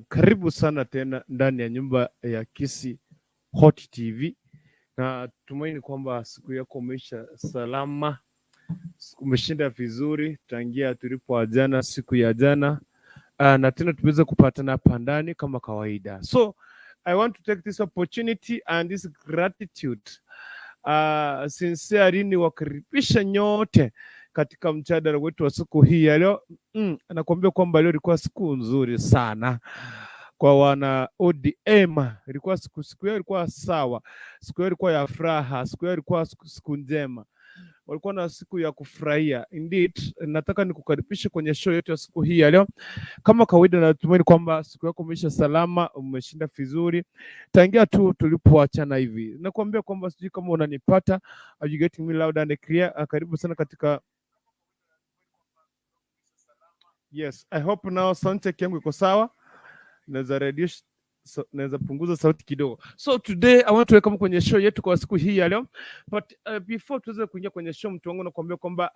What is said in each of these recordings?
Karibu sana tena ndani ya nyumba ya Kisii Hot TV, na tumaini kwamba siku yako umeisha salama, umeshinda vizuri tangia tulipoachana siku ya jana, na tena tuweze kupatana hapa ndani kama kawaida. So I want to take this opportunity and this gratitude sincerely niwakaribisha nyote katika mjadala wetu wa siku hii ya leo. Nakuambia kwamba leo ilikuwa siku nzuri sana kwa wana ODM. Ilikuwa siku yao ilikuwa sawa, siku yao ilikuwa ya furaha, siku yao ilikuwa siku njema, walikuwa na siku ya kufurahia. Indeed, nataka nikukaribishe kwenye show yetu ya siku hii ya leo. Kama kawaida, natumaini kwamba siku yako umeisha salama, umeshinda vizuri tangia tu tulipoachana hivi. Nakuambia kwamba sijui kama unanipata, are you getting me loud and clear? Karibu sana katika. Yes, I hope now sound check yangu iko sawa. Naweza reduce so, naweza punguza sauti kidogo. So today I want to welcome kwenye show yetu kwa siku hii ya leo. But before tuweze kuingia kwenye show, mtu wangu, nakuambia kwamba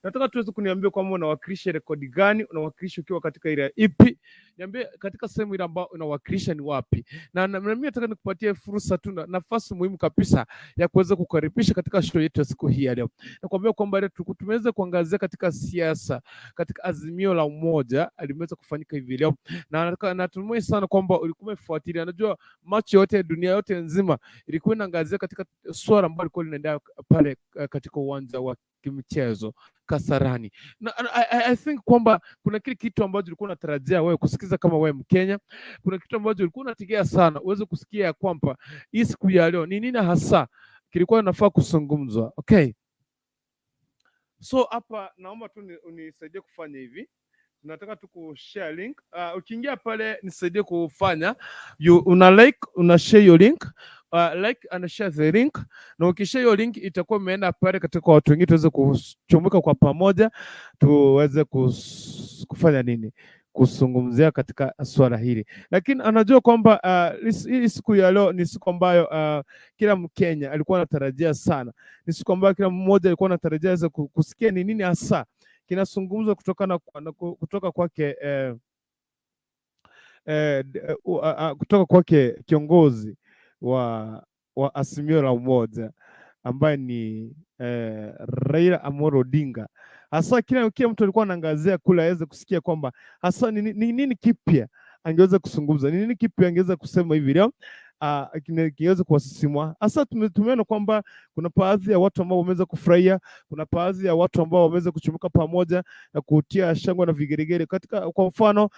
nataka tuweze kuniambia kwamba unawakilisha rekodi gani, unawakilisha ukiwa katika area ipi? Niambie katika sehemu ile ambayo unawakilisha ni wapi? Na mimi nataka nikupatie fursa tu na nafasi muhimu kabisa ya kuweza kukaribisha katika show yetu ya siku hii ya leo. Nakuambia kwamba leo tumeweza kuangazia katika siasa, katika Azimio la Umoja limeweza kufanyika hivi leo, na natumai sana kwamba ulikuwa umefuatilia. Najua macho yote dunia yote nzima ilikuwa inaangazia katika swala ambalo lilikuwa linaendelea pale katika uwanja wa kimichezo Kasarani, na I think kwamba kuna kile kitu ambacho ulikuwa unatarajia wewe kusikiza kama wewe Mkenya, kuna kitu ambacho ulikuwa unategea sana uweze kusikia ya kwamba hii siku ya leo ni nini hasa kilikuwa inafaa kuzungumzwa. Okay, so hapa naomba tu unisaidie kufanya hivi, nataka tu kushare link. Ukiingia pale nisaidie kufanya you, una like, una share your link, like and share the link, na ukishare hiyo link itakuwa imeenda pale katika watu wengine, tuweze kuchumuka kwa pamoja, tuweze kufanya nini, kuzungumzia katika swala hili. Lakini anajua kwamba hii siku ya leo ni siku ambayo kila Mkenya alikuwa anatarajia sana, ni siku ambayo kila mmoja alikuwa anatarajia aweze kusikia ni nini hasa kinazungumzwa kutoka kwake kutoka kwake kiongozi wa Azimio la Umoja ambaye ni Raila Amolo Odinga. Hasa kila mtu alikuwa anaangazia kule aweze kusikia kwamba hasa ni nini kipya angeweza kuzungumza, ni nini kipya angeweza kusema hivi leo kiweze kuwasisimua. Hasa tumeona kwamba kuna baadhi ya watu ambao wameweza kufurahia, kuna baadhi ya watu ambao wameweza kuchumuka pamoja na kutia shangwe na vigelegele katika, kwa mfano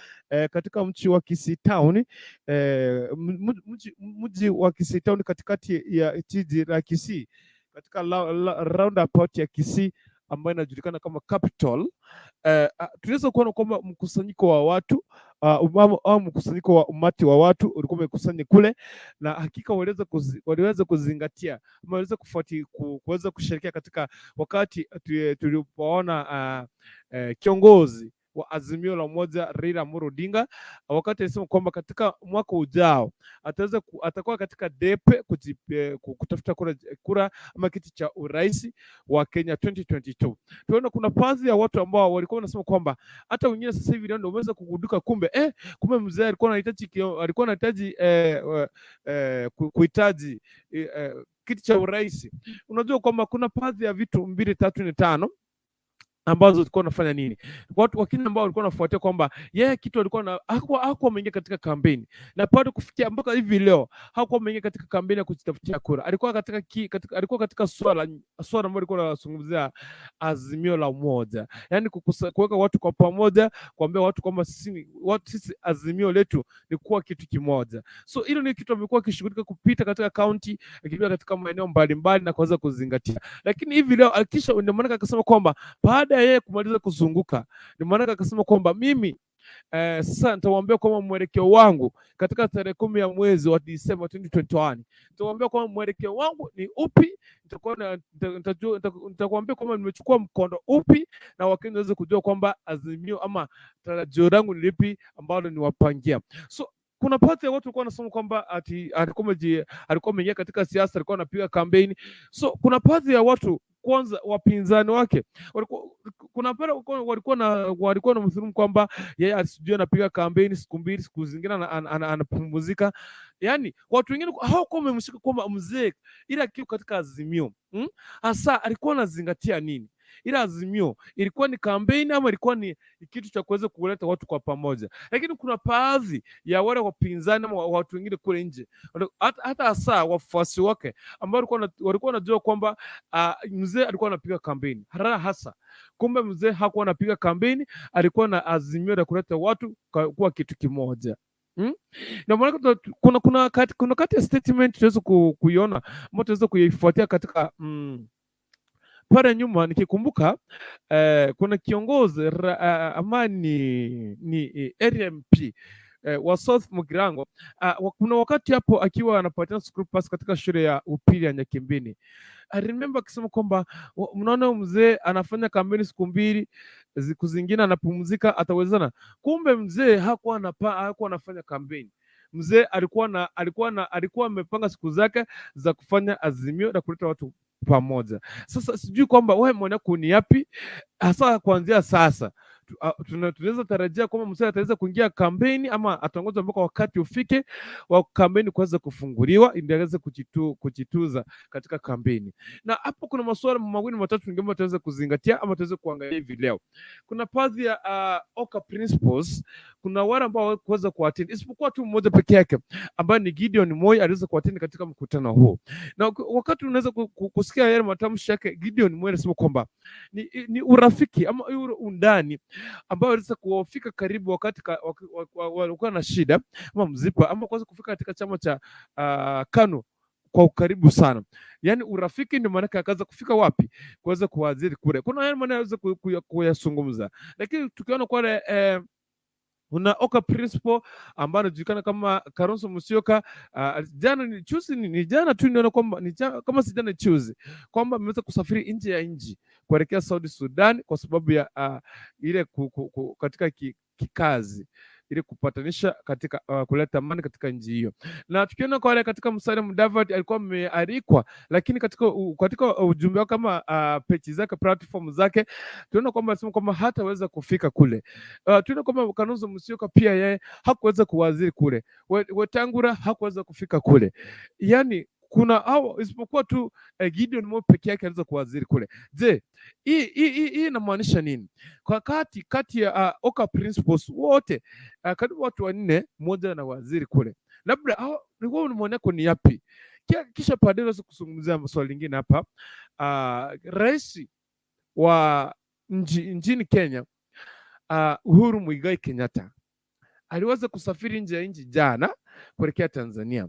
katika mji wa Kisii Town, mji wa Kisii Town katikati ya jiji la Kisii katika roundabout ya Kisii ambayo inajulikana kama Capital, tunaweza kuona kwamba mkusanyiko wa watu au mkusanyiko wa umati wa watu ulikuwa umekusanya kule, na hakika waliweza kuzingatia ama waliweza kuweza kusherehekea katika wakati tulipoona kiongozi wa Azimio la Umoja Raila Amolo Odinga wakati alisema kwamba katika mwaka ujao atakuwa katika debe kutafuta kura ama kiti cha urais wa Kenya 2022. Tunaona kuna baadhi ya watu ambao walikuwa wanasema kwamba hata wengine sasa hivi ndio wameweza kugunduka kumbe mzee alikuwa anahitaji kuhitaji kiti cha urais. Unajua kwamba kuna baadhi ya vitu mbili, tatu, nne, tano ambazo zilikuwa wanafanya nini, watu wakina ambao walikuwa wanafuatia kwamba yeye kitu alikuwa na hakuwa ameingia katika kampeni na bado kufikia mpaka hivi leo hakuwa ameingia katika kampeni ya kujitafutia kura. Alikuwa katika swala ambalo alikuwa anazungumzia Azimio la Umoja, yani kuweka watu kwa pamoja, kuambia watu kwamba sisi azimio letu ni kuwa kitu kimoja. So hilo ni kitu amekuwa akishughulika kupita katika kaunti, akipita katika maeneo mbalimbali na kuweza kuzingatia, lakini hivi leo akisha, ndio maana akasema kwamba baada ya yeye kumaliza kuzunguka, ndio maana akasema kwamba mimi sasa nitawaambia kwamba mwelekeo wangu katika tarehe 10 ya mwezi wa Disemba 2021, nitawaambia kwamba mwelekeo wangu ni upi, nitakuambia kwamba nimechukua mkondo upi, na Wakenya waweze kujua kwamba azimio ama tarajio langu ni lipi ambalo niwapangia. So kuna baadhi ya watu walikuwa wanasema kwamba ati alikuwa ameingia katika siasa, alikuwa anapiga kampeni. So kuna baadhi ya watu Kwanza wapinzani wake walikuwa kuna pale walikuwa na mdhulumu kwamba yeye sijui anapiga kampeni siku 2, siku zingine anapumzika. Yani watu wengine hawakuwa wamemshika kwamba mzee ila akiwa katika Azimio, Hasa alikuwa anazingatia nini? Ila Azimio ilikuwa ni kampeni ama ilikuwa ni kitu cha kuweza kuleta watu kwa pamoja? Lakini kuna baadhi ya wale wapinzani ama watu wengine kule nje, hata hasa wafuasi wake ambao walikuwa wanajua kwamba mzee alikuwa anapiga kampeni haraka hasa. Kumbe mzee hakuwa anapiga kampeni, alikuwa na azimio la kuleta watu kuwa kitu kimoja. Na maana kuna kati ya statement tunaweza kuiona ama tunaweza kuifuatia katika pale nyuma nikikumbuka, kuna kiongozi ambaye ni area MP wa South Mugirango, kuna wakati hapo akiwa anapatiana school pass katika shule ya upili ya Nyakimbini. I remember akisema kwamba mnaona mzee anafanya kampeni siku 2, siku zingine anapumzika, atawezana. Kumbe mzee hakuwa anafanya kampeni. Mzee alikuwa amepanga siku zake za kufanya azimio na kuleta watu pamoja. Sasa sijui kwamba wewe maoni yako ni yapi hasa kuanzia sasa. Tunaweza tarajia kwamba mzee ataweza kuingia kampeni ama ataongoza mpaka wakati ufike wa kampeni kuweza kufunguliwa ili aweze kujituza katika kampeni. Na hapo kuna masuala mawili matatu ningeomba tuweze kuzingatia ama tuweze kuangalia hivi leo. Kuna baadhi ya Oka principles, kuna wale ambao hawakuweza kuattend isipokuwa tu mmoja peke yake ambaye ni Gideon Moi aliweza kuattend katika mkutano huo. Na wakati unaweza kusikia yale matamshi yake, Gideon Moi anasema kwamba ni urafiki ama ule undani ambao aliweza kuwafika karibu wakati walikuwa na shida ama mzipa ama kuweza kufika katika chama cha KANU kwa ukaribu sana. Yaani urafiki ndio maana akaweza kufika wapi? Kuweza kuwaadhiri kule. Kuna yale maneno anaweza kuyazungumza. Lakini tukiona kwa kuna Oka principal ambaye anajulikana kama Kalonzo Musyoka, jana ni juzi ni jana tu niona kwamba ni kama si jana juzi kwamba ameweza kusafiri nje ya nchi kuelekea Saudi Sudan kwa sababu ya ile katika kikazi ili kupatanisha katika kuleta amani katika nchi hiyo. Na tukiona kwa wale katika Musalia Mudavadi alikuwa amealikwa, lakini katika ujumbe wake kama page zake, platform zake, tunaona kwamba alisema kwamba hataweza kufika kule. Tunaona kwamba Kalonzo Musyoka pia yeye hakuweza kuwaziri kule. Wetangula hakuweza kufika kule. Yani kuna au isipokuwa tu Gideon Moi peke yake aliweza kuwaziri kule. Je, hii inamaanisha nini? Kwa kati ya Oka principles wote karibu watu wanne, mmoja na waziri kule. Labda hao wewe maoni yako ni yapi? Kisha baadaye unaweza kuzungumzia swali lingine hapa. Rais wa nchini Kenya, Uhuru Muigai Kenyatta aliweza kusafiri nje ya nchi jana kuelekea Tanzania.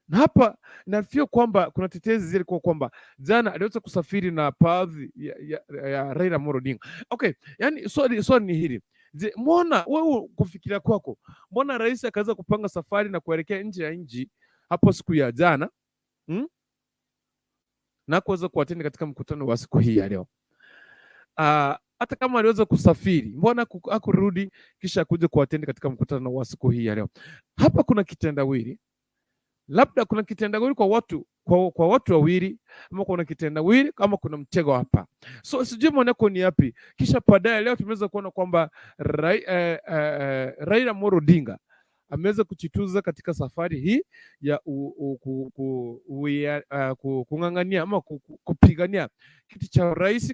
Na hapa nafikiri kwamba kuna tetezi zilikuwa kwamba jana aliweza kusafiri na baadhi ya Raila Amolo Odinga. Okay, yani swali ni hili. Je, mbona wewe kufikiria kwako, mbona rais akaweza kupanga safari na kuelekea nje ya nchi hapo siku ya jana, Na kuweza kuattend katika mkutano wa siku hii ya leo? Hata kama aliweza kusafiri, mbona hakurudi kisha kuja kuattend katika mkutano wa siku hii ya leo? Hapa kuna kitendawili. Labda kuna kitendawili kwa watu wawili, ama kuna kitendawili kama kuna mtego hapa. So sijui maoni yako ni yapi. Kisha baadaye leo tumeweza kuona kwamba Raila Amolo Odinga ameweza kujituza katika safari hii ya kung'ang'ania ama kupigania kiti cha rais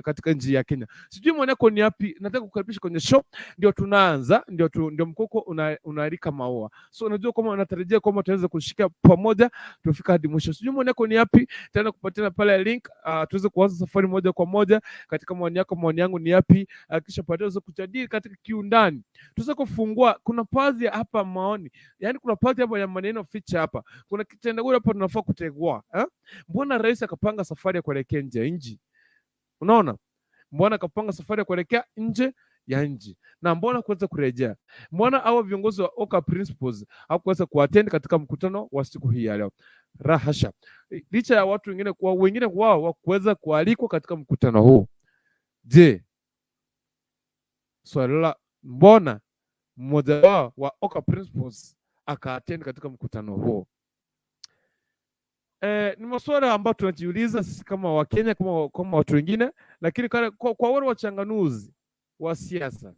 katika nchi ya Kenya. Sijui maoni yako ni yapi. Nataka kukaribisha kwenye show, ndio tunaanza, ndio mkoko unaalika maua. So unajua kwamba unatarajia kwamba tutaweza kushika pamoja tufika hadi mwisho. Sijui maoni yako ni yapi, tena kupatiana pale link, tuweze kuanza safari moja kwa moja katika maoni yako, maoni yangu ni yapi, kisha baadaye tuweze kujadili katika kiundani. Tuweze kufungua, kuna baadhi ya hapa maoni, yani kuna baadhi hapa ya maneno ficha hapa, kuna kitendawili hapa tunafaa kutegua, eh? Mbona rais akapanga safari ya kuelekea nje ya nchi? Unaona, mbona akapanga safari ya kuelekea nje ya nchi na mbona kuweza kurejea? Mbona hao viongozi wa Oka Principles hawakuweza kuattend katika mkutano wa siku hii ya leo? Rahasha, licha ya watu wengine kwa wengine wao wa kuweza kualikwa katika mkutano huu. Je, swali la mbona mmoja wao wa Oka Principles akaattend katika mkutano huo? Ni maswala ambayo tunajiuliza sisi kama Wakenya, kama watu wengine, lakini kwa wale wachanganuzi wa siasa,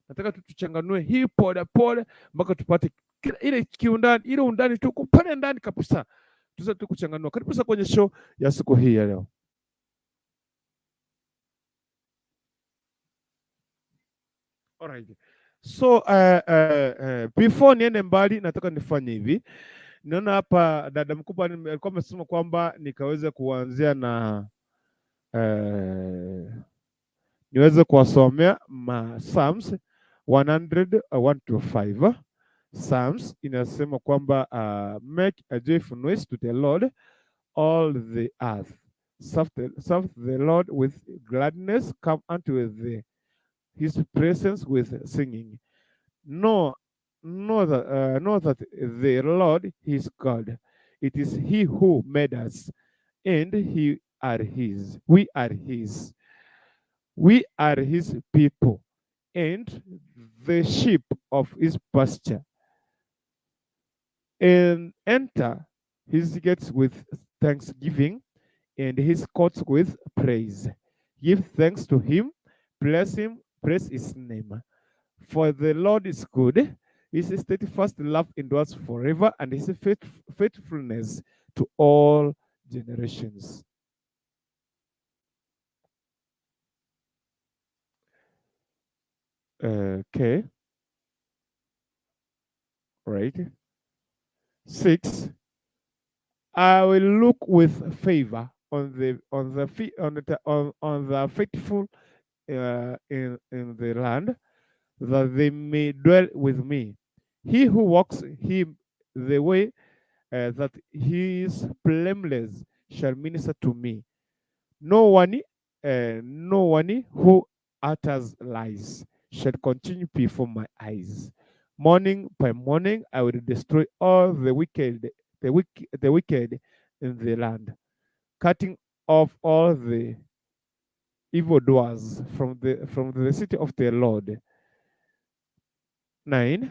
nataka tu tuchanganue hii pole pole mpaka tupate ile kiundani, ile undani tuko pale ndani kabisa, tuweze tu kuchanganua. Karibu sasa kwenye show ya siku hii ya leo. Alright. So before niende mbali, nataka nifanye hivi. Naona hapa dada mkubwa alikuwa amesema kwamba nikaweze kuanzia na niweze kuwasomea ma Psalms 100 1 to 5. Psalms inasema kwamba make a joyful noise to the Lord all the earth. Serve the Lord with gladness, come unto his presence with singing. Know that the Lord is God. It is he who made us, and he are his. We are his. We are his people, and the sheep of his pasture. And enter his gates with thanksgiving, and his courts with praise. Give thanks to him, bless him, praise his name. For the Lord is good, his steadfast love endures forever, and his faithfulness to all generations. Okay. Right. 6. I will look with favor on the faithful in the land, that they may dwell with me. He who walks him the way that he is blameless shall minister to me. No one who utters lies shall continue before my eyes. Morning by morning, I will destroy all the wicked, the wicked in the land, cutting off all the evildoers from the city of the Lord. 9.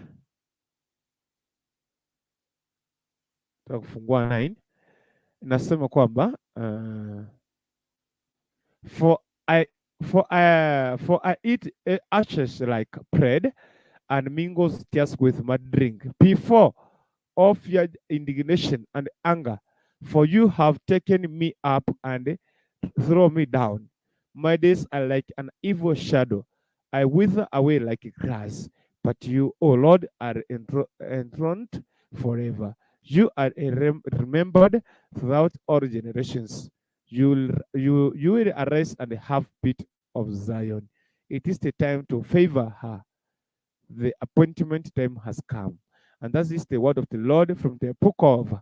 Kufungua 9 nasema kwamba for I eat ashes like bread and mingles tears with my drink before of your indignation and anger, for you have taken me up and thrown me down. My days are like an evil shadow. I wither away like grass. But you, O Lord, are enthroned forever. You are remembered throughout all generations. You will arise and have pity of Zion. It is the time to favor her. The appointment time has come. And that is the word of the Lord from the book of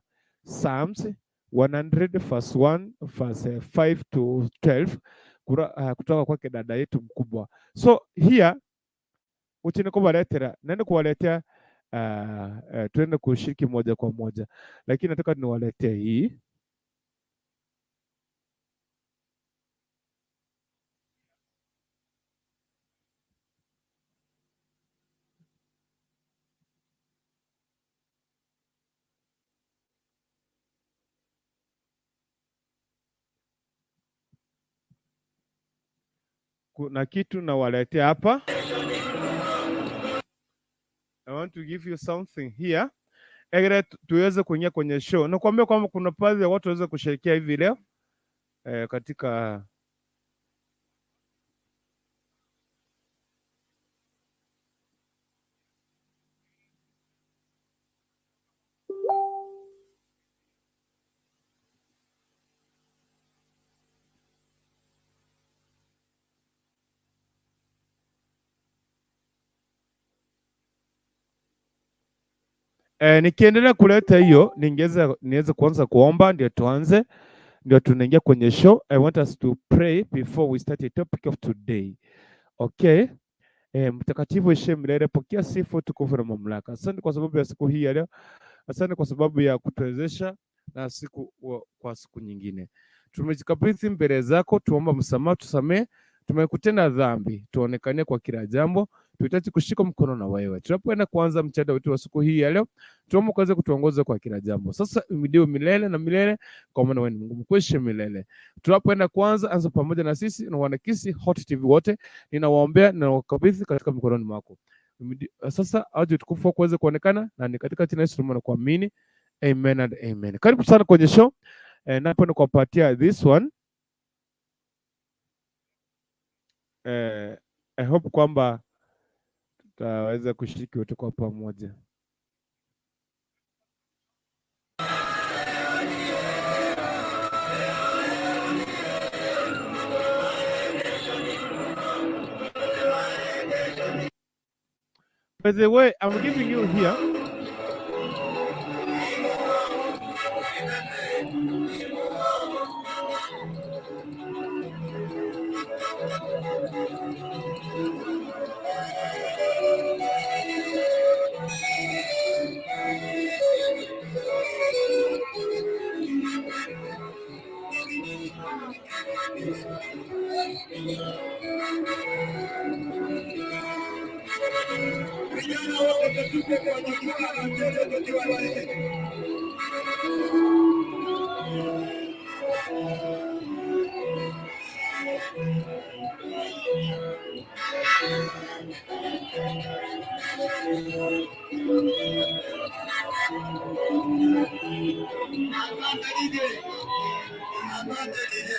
Psalms 100 verse 1 verse 5 to 12 kutoka kwake dada yetu mkubwa. So here uchini kuwaletera, naenda kuwaletea tuende kushiriki moja kwa moja, lakini nataka niwaletee hii. Kuna kitu nawaletea hapa. I want to give you something here. Egere tuweze kuingia kwenye show. Nakwambia kwamba kuna baadhi ya watu waweze kusherehekea hivi leo katika. Nikiendelea kuleta hiyo ningeweza niweze kuanza kuomba ndio tuanze, ndio tunaingia kwenye show. I want us to pray before we start the topic of today. Okay? Mtakatifu ishiye milele, pokea sifa, utukufu na mamlaka. Asante kwa sababu ya siku hii ya leo. Asante kwa sababu ya kutuwezesha na siku kwa siku nyingine. Tumejikabidhi mbele zako, tuomba msamaha, tusamee. Tumekutenda dhambi, tuonekane kwa kila jambo. Tuhitaji kushika mkono na wewe tunapoenda kuanza mchada wetu wa siku hii ya leo. Tuombe ukaweze kutuongoza kwa kila jambo. Sasa uhimidiwe milele na milele, kwa maana wewe ni Mungu mkuu milele. Tunapoenda kuanza, anza pamoja na sisi na wanakisi Hot TV wote, ninawaombea na wakabidhi katika mikononi mwako. Sasa aje utukufu wako uweze kuonekana, na ni katika jina la Yesu tunaomba na kuamini. Amen and amen. Karibu sana kwenye show. Napoenda kuwapatia this one. I hope kwamba tutaweza kushiriki wote kwa pamoja. By the way, I'm giving you here. Vijana wote tushuke kwa jukwaa la mchezo tukiwalete. Asante DJ. Asante DJ.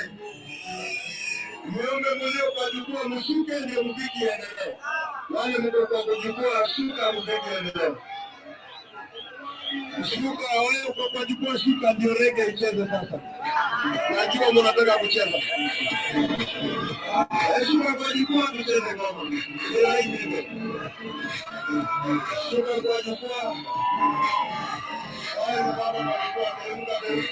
Niombe mlio kwa jukwaa mshuke ndio muziki endelee. Wale mko kwa jukwaa, shuka, muziki endelee. Shuka wewe uko kwa jukwaa, shuka ndio reggae icheze sasa. Najua mnataka kucheza. Shuka kwa jukwaa tucheze ngoma. Ndio hivyo. Shuka kwa jukwaa. Haya baba kwa jukwaa, teremka, teremka.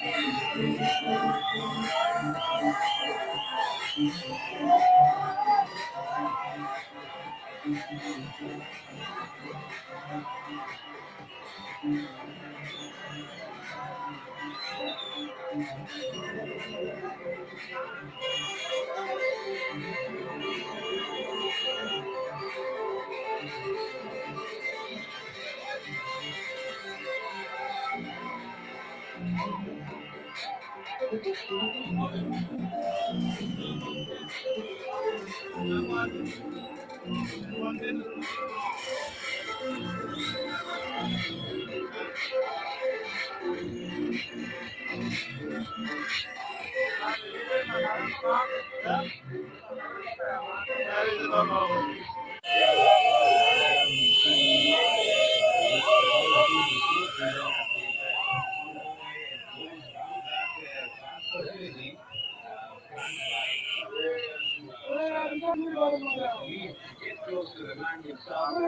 Get close to the man himself, the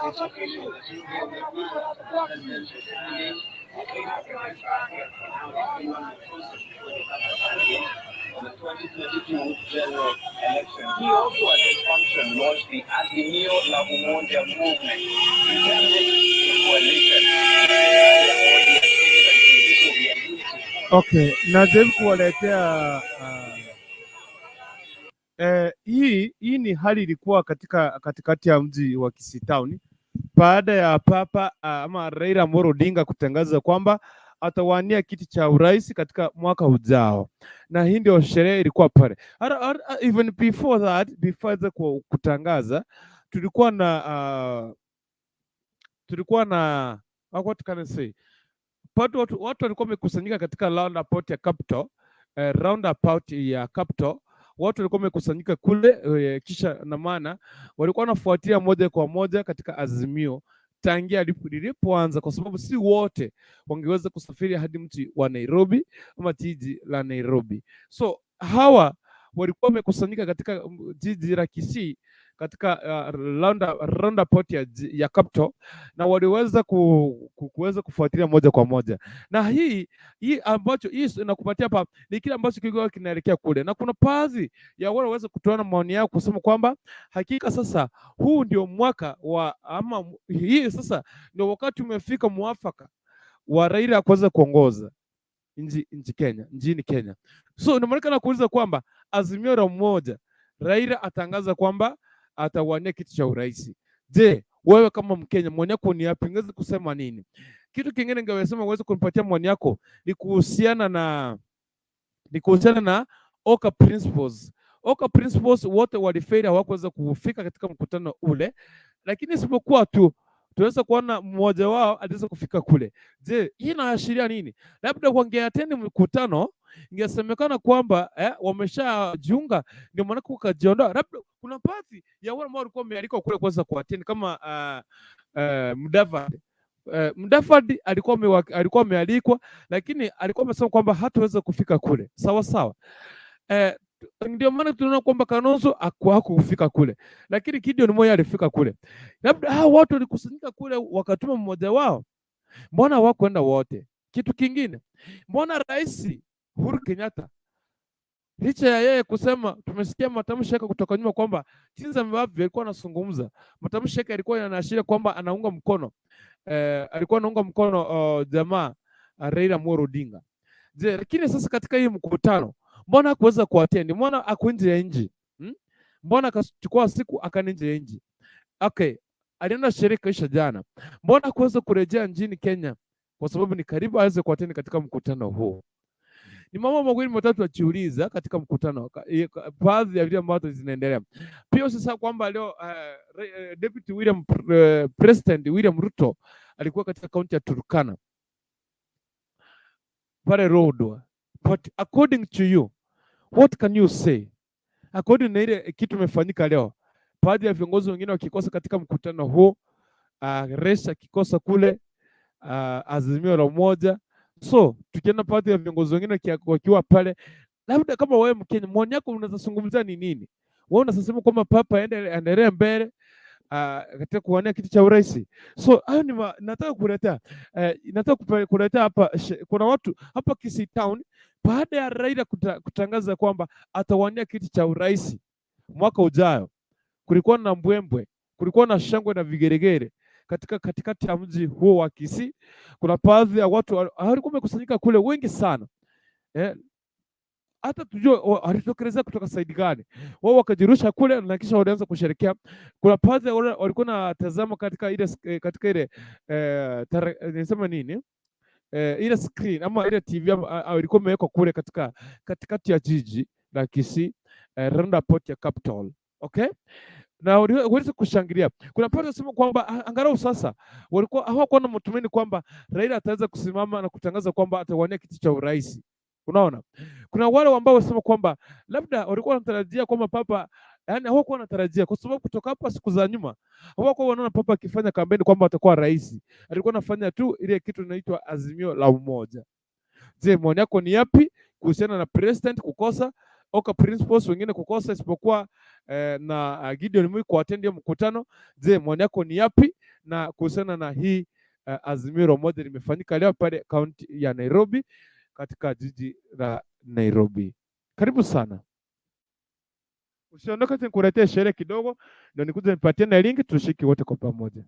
official presidential candidate, for the 2022 general election. He also at this function launched the Azimio la Umoja movement. He termed it a coalition. Okay, najaribu kuwaletea hii ni hali ilikuwa katika katikati ya mji wa Kisii Town baada ya Papa ama Raila Amolo Odinga kutangaza kwamba atawania kiti cha urais katika mwaka ujao, na hii ndio sherehe ilikuwa pale. Even before that, before za kutangaza tulikuwa na what can I say, watu walikuwa wamekusanyika katika roundabout ya Capital, roundabout ya Capital, watu walikuwa wamekusanyika kule kisha na maana walikuwa wanafuatilia moja kwa moja katika Azimio tangia lilipoanza, kwa sababu si wote wangeweza kusafiri hadi mji wa Nairobi ama jiji la Nairobi. So hawa walikuwa wamekusanyika katika jiji la Kisii katika roundabout ya Capital na waliweza kuweza kufuatilia moja kwa moja, na hii ambacho hii inakupatia hapa ni kile ambacho kilikuwa kinaelekea kule, na kuna baadhi ya wale waweza kutoa maoni yao kusema kwamba hakika sasa huu ndio mwaka wa ama hii sasa ndio wakati umefika mwafaka wa Raila kuweza kuongoza nchi Kenya, nchini Kenya. So inaonekana kuuliza kwamba Azimio la Umoja, Raila atangaza kwamba atawania kiti cha urais. Je, wewe kama Mkenya maoni yako ni yapi? Ungeweza kusema nini? Kitu kingine ningeweza uweze kunipatia maoni yako ni kuhusiana na Oka Principles. Oka Principles wote walifeli, hawakuweza kufika katika mkutano ule, lakini isipokuwa tu tuweza kuona mmoja wao aliweza kufika kule. Je, hii inaashiria nini? Labda wangeattend mkutano ingesemekana kwamba wameshajiunga, ndio maana ukajiondoa. Labda kuna baadhi ya wale ambao walikuwa wamealikwa kule kuweza kuattend kama Mudavadi. Mudavadi alikuwa amealikwa, lakini alikuwa amesema kwamba hataweza kufika kule. Sawa sawa. Ndio maana tunaona kwamba Kalonzo hakufika kule, lakini Gideon Moi alifika kule. Labda hao watu walikusanyika kule wakatuma mmoja wao, mbona hawakwenda wote? Kitu kingine, mbona Rais Uhuru Kenyatta licha ya yeye kusema, tumesikia matamshi yake kutoka nyuma kwamba jinsi ambavyo alikuwa anazungumza, matamshi yake yalikuwa yanaashiria kwamba anaunga mkono alikuwa anaunga mkono jamaa Raila Amolo Odinga. Je, lakini sasa katika hii mkutano mbona hakuweza kuattend? Mbona ako nje ya nchi? Mbona akachukua siku akaenda nje ya nchi? Okay, alienda sherehe kaisha jana. Mbona hakuweza kurejea nchini Kenya? Kwa sababu ni karibu aweze kuattend katika mkutano huo. Ni mambo mawili matatu achiuliza katika mkutano, baadhi ya vile ambavyo zinaendelea. Pia usisahau kwamba leo Deputy William President William Ruto alikuwa katika kaunti ya Turkana pale Lodwar. But according to you, what can you say? According na ile kitu imefanyika leo, baadhi ya viongozi wengine wakikosa katika mkutano huo, Rais akikosa kule, Azimio la Umoja. So tukienda baadhi ya viongozi wengine wakiwa pale, labda kama wewe Mkenya, maoni yako unaweza zungumzia ni nini? Wewe unasema kwamba papa aendelee mbele katika kuwania kiti cha urais. So hayo ni nataka kuleta nataka kuleta hapa kuna watu hapa Kisii Town baada ya Raila kutangaza kwamba atawania kiti cha urais mwaka ujayo, kulikuwa na mbwembwe, kulikuwa na shangwe na vigeregere katika katikati ya mji huo wa Kisii. Kuna baadhi ya watu walikuwa wamekusanyika kule wengi sana hata tujue walitokelezea kutoka side gani, wao wakajirusha kule na kisha walianza kusherekea. Kuna baadhi ya wale walikuwa natazama katika ile katika ile nisema nini ile screen ama ile TV ilikuwa imewekwa kule katika katikati ya jiji la Kisii, roundabout ya Capital. Okay, na waliweza kushangilia. Kuna pale wanasema kwamba angalau sasa walikuwa hawakuwa na matumaini kwamba Raila ataweza kusimama na kutangaza kwamba atawania kiti cha urais. Unaona, kuna wale ambao wasema kwamba labda walikuwa wanatarajia kwamba papa, yani hawakuwa wanatarajia kwa sababu kutoka hapa siku za nyuma hawakuwa wanaona papa akifanya kampeni kwamba atakuwa rais. Alikuwa anafanya tu ile kitu inaitwa Azimio la Umoja. Je, maoni yako ni yapi kuhusiana na president kukosa, Oka Principles wengine kukosa isipokuwa na Gideon Moi kuattend hiyo mkutano? Je, maoni yako ni yapi na kuhusiana na hii Azimio la Umoja limefanyika leo pale kaunti ya Nairobi katika jiji la Nairobi? Karibu sana. Usiondoke, nikuletee sherehe kidogo ndio nikuje nipatie na link tushiki wote kwa pamoja.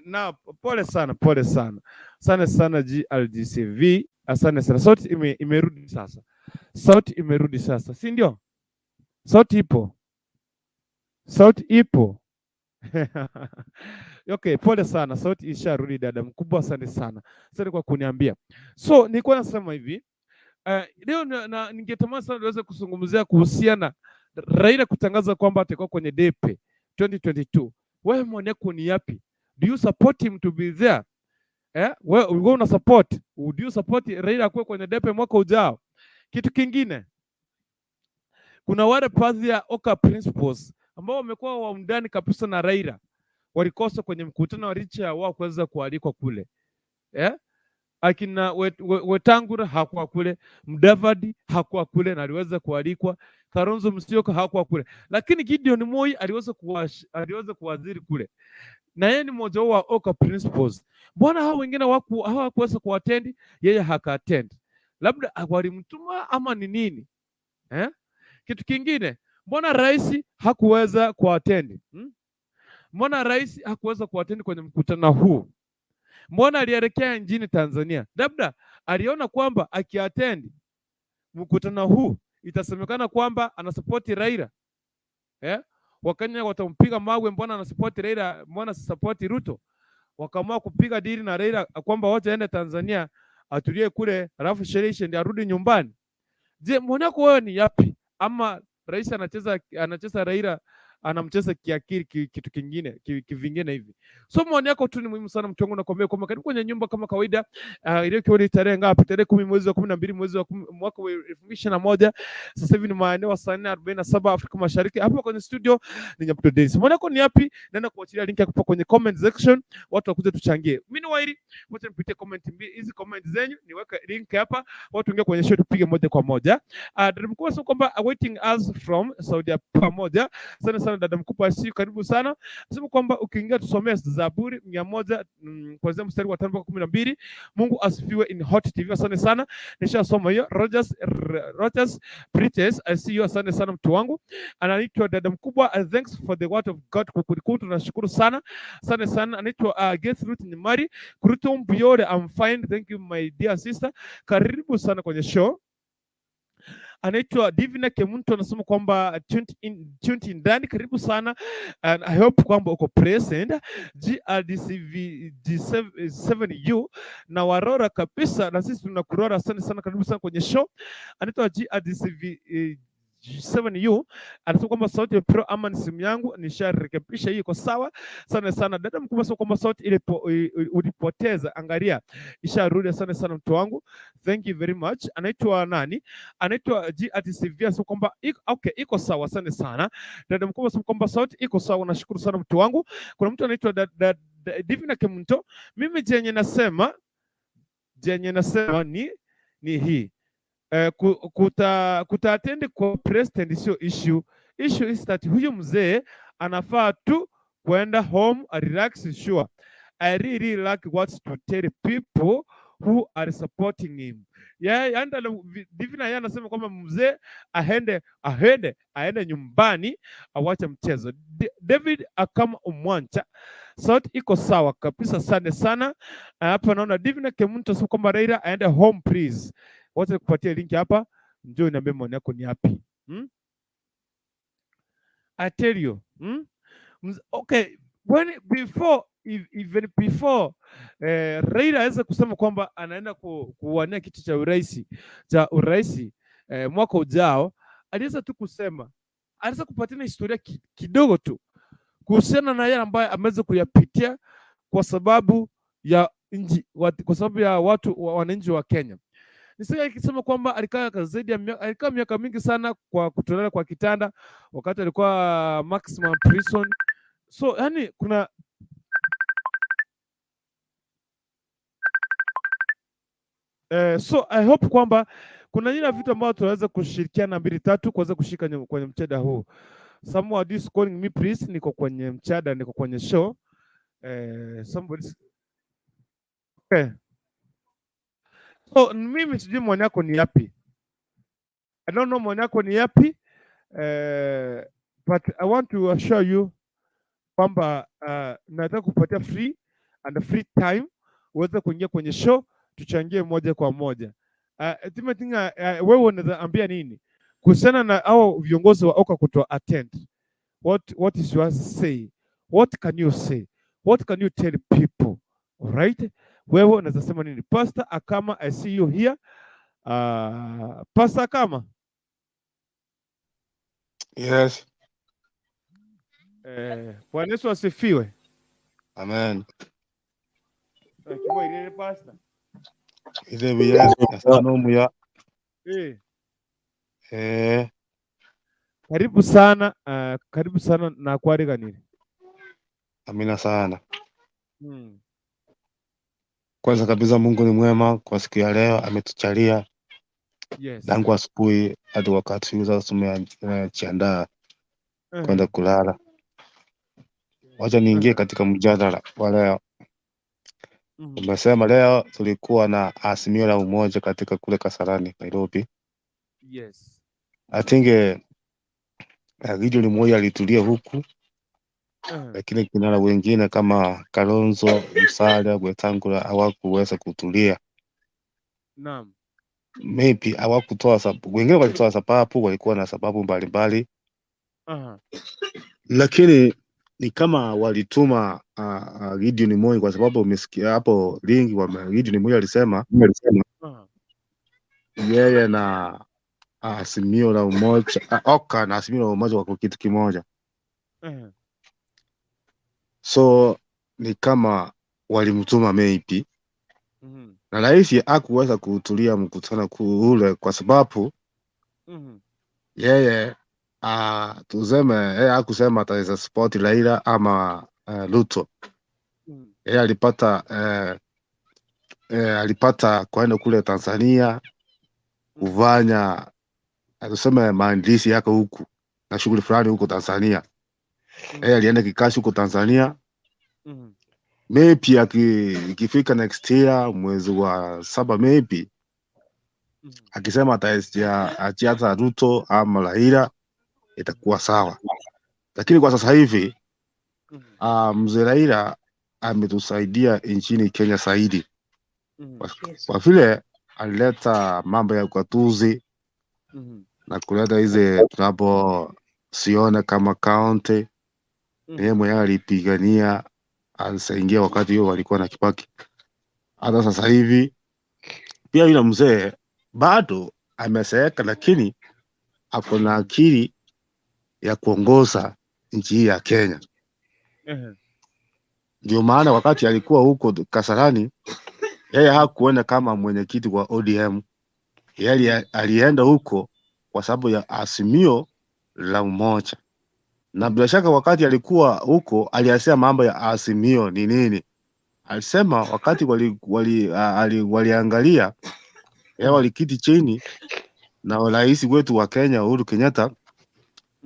Na pole sana, pole sana. Sana sana GLDCV, asante sana. Sauti imerudi sasa. Sauti imerudi sasa, si ndio? Sauti ipo. Sauti ipo. Okay, pole sana. Sauti isharudi dada mkubwa, asante sana. Asante kwa kuniambia. So, nilikuwa nasema hivi, leo na ningetamani sana niweze kuzungumzia kuhusiana Raila kutangaza kwamba atakuwa kwenye debe 2022. Wewe maoni yako ni yapi? Do you support him to be there? Wewe una support? Would you support Raila akuwe kwenye debe mwaka ujao? Kitu kingine, kuna wale baadhi ya Oka principles ambao wamekuwa wa undani kabisa na Raila, walikosa kwenye mkutano wa licha ya wao kuweza kualikwa kule. Akina Wetangula hakuwa kule, Mudavadi hakuwa kule na aliweza kualikwa, Kalonzo Musyoka hakuwa kule, lakini Gideon Moi aliweza kuwaziri kule, na yeye ni mmoja wa Oka principles. Mbona hao wengine hawakuweza kuattend, yeye hakaattend? Labda walimtuma ama ni nini? Kitu kingine, mbona rais hakuweza kuattend? Mbona rais hakuweza kuattend kwenye mkutano huu? Mbona alielekea nchini Tanzania? Labda aliona kwamba akiattend mkutano huu itasemekana kwamba anasupport Raila. Wakenya watampiga mawe, mbona anasupport Raila, mbona support Ruto? Wakaamua kupiga dili na Raila kwamba wote aende Tanzania atulie kule, alafu sherehe ndio arudi nyumbani. Je, maoni yako wewe ni yapi? Ama rais anacheza Raila, anamcheza kiakili kitu kingine, kivingine hivi. So maoni yako tu ni muhimu sana mtu wangu, nakwambia kwamba karibu kwenye nyumba kama kawaida. Ile ikiwa ni tarehe ngapi? Tarehe 10 mwezi wa 12 mwezi wa 10 mwaka wa 2021. Sasa hivi ni maeneo saa 4:47 Afrika Mashariki. Hapa kwenye studio ni Nyabuto Days. Maoni yako ni yapi? Naenda kuachilia link hapo kwenye comment section, watu wakuje tuchangie. Mimi ni Wairi, wacha nipitie comment mbili hizi comment zenyu, niweke link hapa, watu ingia kwenye show tupige moja kwa moja. Dada mkubwa sio kwamba awaiting us from Saudi pamoja. Sana sana dada mkubwa, si karibu sana. Nasema kwamba ukiingia tusomee Zaburi 100 kuanzia mstari wa 5 mpaka 12. Mungu asifiwe in Hot TV. Asante sana. Nishasoma hiyo. Rogers Bridges, I see you. Asante sana mtu wangu. Anaitwa dada mkubwa, thanks for the word of God. Kukuliku tunashukuru sana. Asante sana. Anaitwa Gertrude Nyamari. Kuruto Mbiore, I'm fine. Thank you my dear sister. Karibu sana kwenye show. Anaitwa Divina Kemuntu anasema kwamba tuned in ndani, karibu sana and I hope kwamba uko present. GRDCV G7U na warora kabisa, na sisi tunakurora. Asante sana, karibu sana kwenye show. Anaitwa GRDCV 7U anasema kwamba sauti ya pro ama ni simu yangu, nisharekebisha hii iko sawa sana sana. Dada mkubwa sio kwamba sauti ulipoteza, angalia isharudi. Asante sana mtu wangu, thank you very much. Anaitwa nani? Anaitwa G at CV, sio kwamba iko okay, iko sawa. Asante sana dada mkubwa, sio kwamba sauti iko sawa. Nashukuru sana mtu wangu. Kuna mtu anaitwa Divina Kemunto. Mimi jenye nasema ni hii kuta attend kwa president sio issue. Issue is that huyu mzee anafaa tu kwenda home relax. Sure, I really like what to tell people who are supporting him. Yeah, Divina yeye anasema kwamba mzee aende nyumbani awache mchezo. David Akama Umwancha, sauti iko sawa kabisa, asante sana. Hapa naona Divina Kemunto sio kwamba Raila aende home please. Wacha nikupatie link hapa, njoo niambie maoni yako ni yapi. I tell you. Okay, when before even before Raila aweze kusema kwamba anaenda kuwania kiti cha urais mwaka ujao, aliweza tu kusema, aliweza kupatiana historia kidogo tu kuhusiana na yale ambayo ameweza kuyapitia kwa sababu ya nchi, kwa sababu ya watu wananchi wa Kenya. Nisika ikisema kwamba alikaa zaidi ya alikaa miaka mingi sana kwa kutolala kwa kitanda wakati alikuwa maximum prison. So yani kuna so I hope kwamba kuna ile vitu ambavyo tunaweza kushirikiana mbili tatu kuweza kushika kwenye mchada huu. Someone is calling me please, niko kwenye mchada, niko kwenye show. Somebody. Okay. So mimi sijui maoni yako ni yapi. I don't know maoni yako ni yapi. But I want to assure you kwamba nataka kupatia free and free time uweze kuingia kwenye show tuchangie moja kwa moja. Timothy, wewe unaweza ambia nini kuhusiana na hao viongozi wa OKA kuto attend? What is your say? What can you say? What can you tell people? All right? Wewe unaweza sema nini? Pastor Akama, I see you here. Pastor Akama. Yes. Bwana Yesu asifiwe. Amen. Kiboirire pastor. Ise buya Nyasaye nomuya. Karibu sana, karibu sana na kwariganire. Amina sana. Kwanza kabisa Mungu ni mwema kwa siku ya leo ametuchalia tangu asubuhi hadi wakati huu sasa tumejiandaa kwenda kulala. Wacha niingie katika mjadala wa leo. Umesema leo tulikuwa na azimio la umoja katika kule Kasarani, Nairobi. I think Gideon Moi alitulia huku, lakini kinara wengine kama Kalonzo, Musalia, Wetangula hawakuweza kutulia. Maybe hawakutoa sababu, wengine walitoa sababu, walikuwa na sababu mbalimbali, lakini ni kama walituma Gideon Moi kwa sababu umesikia hapo lingi wa Gideon Moi alisema yeye na Azimio la Umoja OKA na Azimio la Umoja wako kitu kimoja, so ni kama walimtuma maybe na rais hakuweza kuhudhuria mkutano kuu ule kwa sababu yeye tuseme yeye hakusema ataweza support Raila ama Ruto. Yeye alipata kwenda kule Tanzania kufanya tuseme maandishi yake huku na shughuli fulani huko Tanzania. Yeye alienda kikazi huko Tanzania. Maybe ikifika next year mwezi wa 7 maybe akisema ataachia hata Ruto ama Raila itakuwa sawa, lakini kwa sasa hivi mzee Raila ametusaidia nchini Kenya zaidi kwa vile alileta mambo ya ugatuzi na kuleta hizi tunaposiona kama county. Yeye mwenyewe alipigania alisaingia wakati hiyo walikuwa na Kibaki. Hata sasa hivi pia yule mzee bado amezeeka, lakini ako na akili ya kuongoza nchi hii ya Kenya. Ndio maana wakati alikuwa huko Kasarani, yeye hakuenda kama mwenyekiti wa ODM. Yeye alienda huko kwa sababu ya azimio la umoja, na bila shaka wakati alikuwa huko aliyasema mambo ya azimio ni nini. Alisema wakati waliangalia yeye, walikiti chini na rais wetu wa Kenya Uhuru Kenyatta,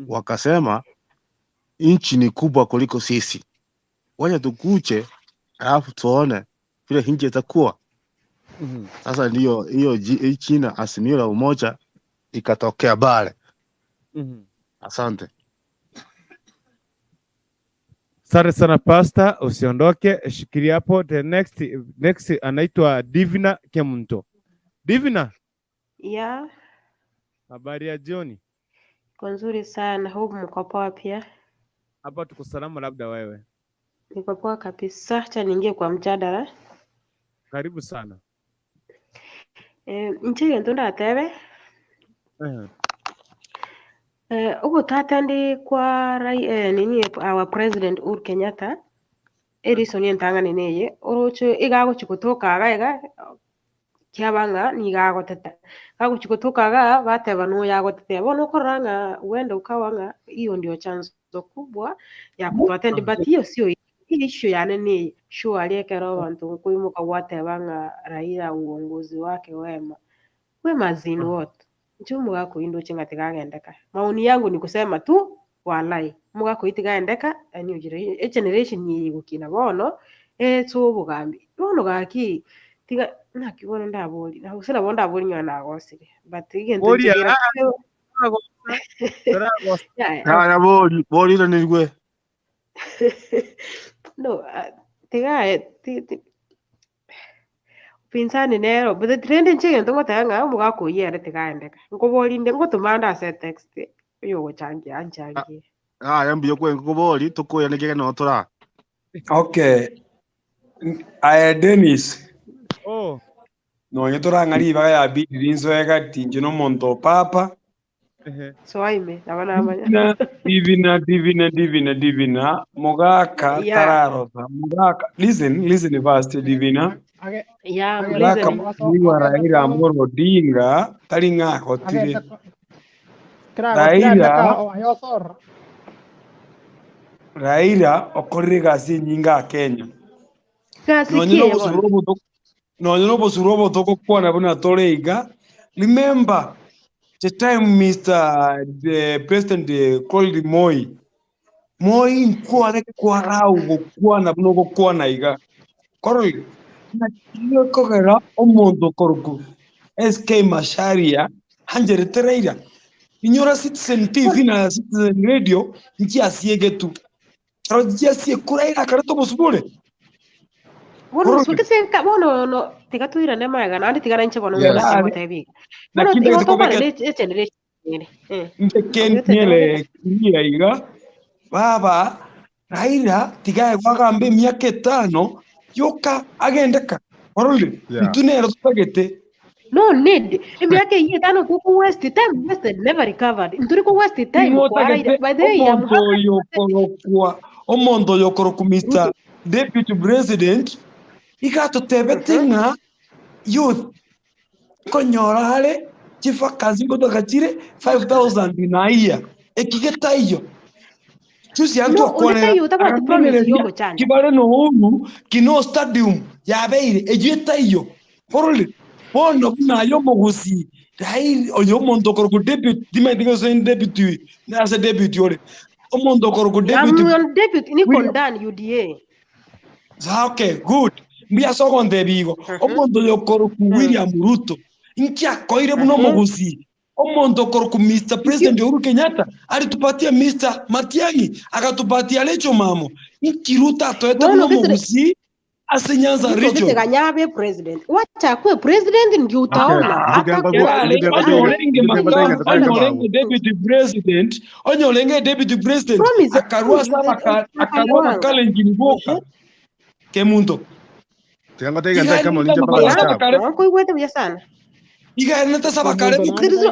wakasema nchi ni kubwa kuliko sisi, wacha tukuje alafu tuone vile nchi itakuwa. Sasa ndiyo hiyo China azimio la umoja ikatokea pale. Asante. Asante sana Pastor, usiondoke, shikilia hapo. The next anaitwa Divina Kemunto. Divina, Ya, habari ya jioni? Iko nzuri sana. Hope mko poa pia. Hapa tuko salama, labda wewe? Niko poa kabisa. Acha niingie kwa mjadala. Karibu sana. Inche gento ndatebe ogotata ndi kwa nini our president Uhuru Kenyatta erison entang'ani neye oroche igagochi gotoka iga iga kiaba ng'a niga agoteta gagochi gotoka iga bateba noyo agotetea bono okorora ng'a huenda ukawa ng'a hiyo ndio chanzo kubwa ya kutwatendi, but hiyo sio issue yane ni surely ekero abanto nkoimoka gwateba ng'a Raila uongozi wake wema wema zin what ncho mugakoindoche ng'a tigagendeka. Maoni yangu ni kusema tu walai mugakoi tigaendeka a new generation, a generation yeye gukina bono etso obogambi bono gaki tiga naki bono ndabori na gose nabo ndabori nyowe nagosire, but egento Boria, nchigera taragosa. Yeah. Haya, bori bori ile nilikuwa No, tiga upinzani nero, but the trend nche egento ngoteba ng'a omogakoiyere tigaendeka nkoborinde ngotoma ase text oyo ogochangia anchangie. Haya, mbiyo kwe ngobori tukuya nikige no tura. Okay. Aya Dennis, Oh, nonye torang'ari ibaga ya bidi rinsoega tinje nomonto papa. Soaime nabo namanya. Divina, divina, divina, divina, divina, mogaka tararota, mogaka. Listen, listen first, divina. Yeah, I'm Mogaka listening. niwa Raila Amolo Odinga tari ng'ahotire. Raila, Raila okorire gasi nyinga a Kenya. Gasi Nonye kie nobosuru bono. obotuko, nonye nobosuru obotuko kwana buna tore iga. Remember the time Mr. the President called Moi. Moi nkware kwarau gokwana buna ogokwana iga. Koroi nakio kogera omonto koruku SK Macharia hanjerete Raila. Inyora Citizen TV na Citizen Radio nchiasiegetu. Karo nchiasie kuraira kareta obosubure. Bono Koroi suke bono no tiga tuirane maega nandi tigana inche bono Yes. ng'una Are tingotebiga. Bono lakini igo tokwana tikobeke ne generation ere. Nche Oyo teteba niele kuria iga baba Raila tigae gwagamba emiaka etano yoka agendeka orore intwe nero tutagete. No need. Emiaka eyio etano tuku waste time, wasted never recovered. Nturi ku waste time Ing'o kwa Raila. otagete By the way, I'm omonto happy oyo korokwa omonto oyo korokwa Mr. Deputy President igatotebete ng'a youth konyora are chifakazi ngotoka chire 5000 na iya ekigetaiyo chusi antu No, akwanera onde utabwati promise akanereria yogochanda. kibare nouru kino stadium yabeire eyo etaiyo korore bono buna ayo omogusi Raila oyo omonto okorokwa deputy timaeti gose deputy ase deputy ore omonto okorokwa deputy I'm on deputy ni William condemn UDA. Okay, good. Mbuya sogontebi igo omonto oyo okorokwa William Ruto nkiakoire buna omogusi omonto okorokwa Mr. President Uhuru Kenyatta alitupatia Mr. Matiang'i akatupatia Lecho Mamo nki Ruto atoete buna Bono gisire omogusi ase Nyanza Ruto region. gise ganyabe president. Wacha akue president ndio utaona. Atakuwa Onyorenge makamu onyorenge deputy president onyorenge deputy president promise akarua saba akarua makalenjin boka kemunto Tiga kama ninja paka igaenete WhatsApp. Nkoigwete buya sana. igaenete sabakare There is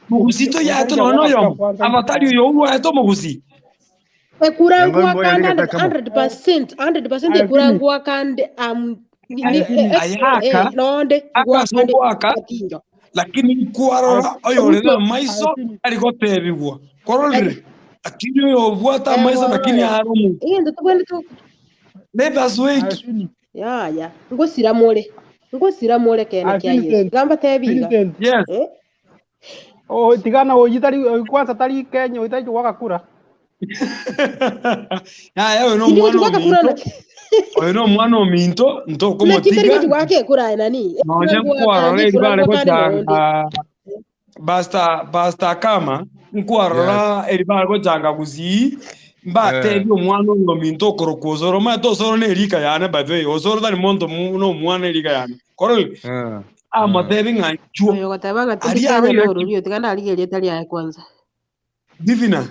no Mugusito ya to no yo avatari yo uwa to mugusi. Ekurangwa kanda 100% 100% ekurangwa kande ayaka nonde akasogwaka lakini kwarora oyo na maiso aligotebigwa kwarorire lakini oyo bwata maiso lakini harumu igendo tubwende tu let us wait ya ya ngosira mole kene kya Yesu gamba tebiga. Yes. Oh tigana oyitari kwanza tari Kenya oyitari waka kura. Ya ya no mwana ominto. Oyo no mwana ominto ntoko motiga. Wake kura nani? No je kwarora ibale ko changa. Basta kama nkwarora eribale ko changa kuzi mbate byo mwana ominto korokozoro ma to soro ne rika yana by the way osoro tani monto no mwana erika yana. Korol. Amatebi ng'anchuo. Oyo gataba gatari no tigana aligeria tari ya kwanza. Divina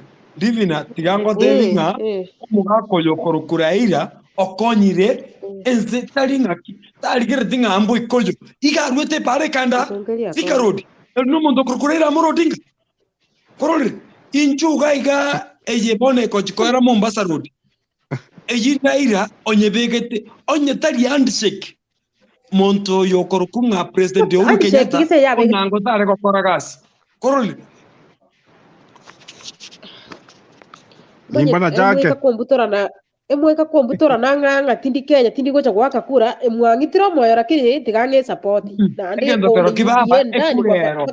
tigango tebi ng'a omugaka oyo korokuraira okonyire ense tari ng'aki tarigereti ng'ambo ikoyo igarwete pare kanda Thika Road no mondo korokuraira morodinga korore inchuga iga eye bone kochikoera Mombasa Road eyi naira onyebegete onye tari handshake monto yo korokunga president Uhuru Kenyatta onango tare gokora gasi korore nimbana jake emweka kombutora nang'ang'a tindi Kenya tindi gocha gwaka kura emwang'itira moyo lakini tigange support na ndi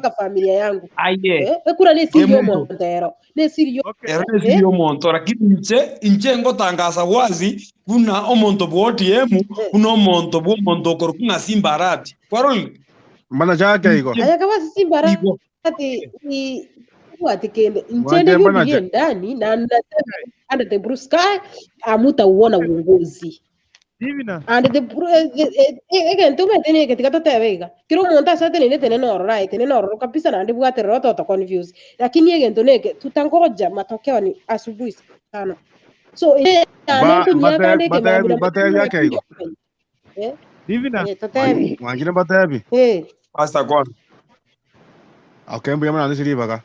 kwa familia yangu aye ekura ne sirio montero ne sirio ero ne sirio monto lakini inche ngotangaza wazi buna omonto bwo ODM buna omonto bwo monto korukunga Simbarati kwaroli mbana jake iko aya kama Simbarati ni watikende nchende bibi ndani na under the blue sky amutauona uongozi divina and the again to me katika totebeiga kiro omonto ase atenene tene norora etene nororo kabisa naende bwate roro toto confuse lakini egento neke tutangoja matokeo ni asubuhi sana so divina mwangire batebi pastor kwa okay mbuya mwana ndisiribaga.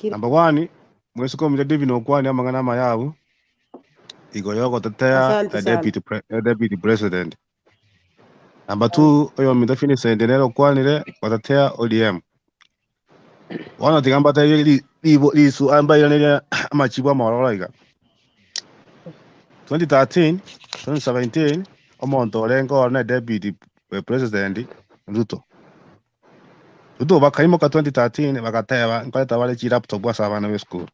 Number 1 mwesuko mja Divina okwani amang'ana amayabu igo yogotetea deputy president. Number 2 oyo minda Vincent nero okwanire gotetea ODM. Wana tigamba te lisu amba iranire amachibu amororo iga. 2013 2017 omonto orengo na deputy president Ruto. Ruto bakaimoka 2013 bakateba nkoreta bare chi laptop ase abana be school.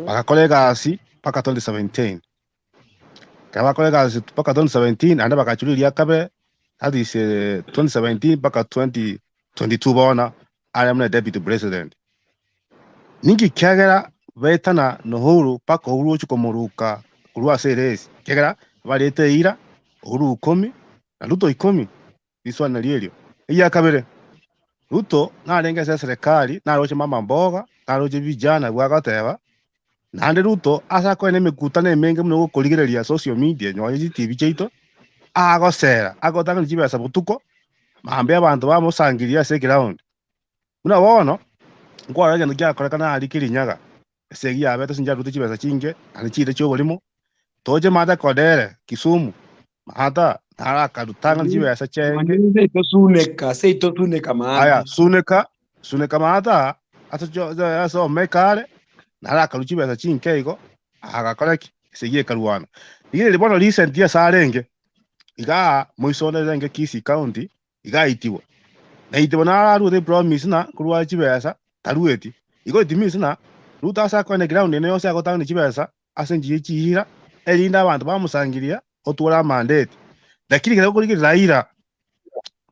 Bakakora egasi mpaka 2017. Kabakora egasi mpaka 2017 ande bakachuriria kabe that is 2017 mpaka 2022 bona ari muna deputy president. Ninki kiagera betana no Uhuru mpaka Uhuru ochikomoruka kurwa ase eresi kiagera barete ira Uhuru 10 na Ruto 10 riswana rierio. Iya kabere Ruto narenge ase serikali naroche mama mboga naroche vijana bwagateba nande Ruto asa kwene emekutano emenge muno gokorigereria social media nyonya TV chaito agosera agotanga chibesa butuko mambe abantu bamusangiria ase ground muna bono nkwara gendo gyakorekana ari Kirinyaga esegi yabete sinja Ruto chibesa chinge ani chire choborimo toje mata kodere Kisumu mata narakarutanga chibesa chenge seito suneka maata aya suneka maata aso mekare narakaru chibesa chinke igo agakoreki segie karuana igire ribono recent years arenge iga moisone renge Kisii County iga itibo na itibo nararu promise na kurwa chibesa tarueti igo itimisi na Ruto asa kwene ground ene yose agotanga chibesa ase ngiye chihira erinda abantu bamusangiria otwara mandate lakini kero kuri Raila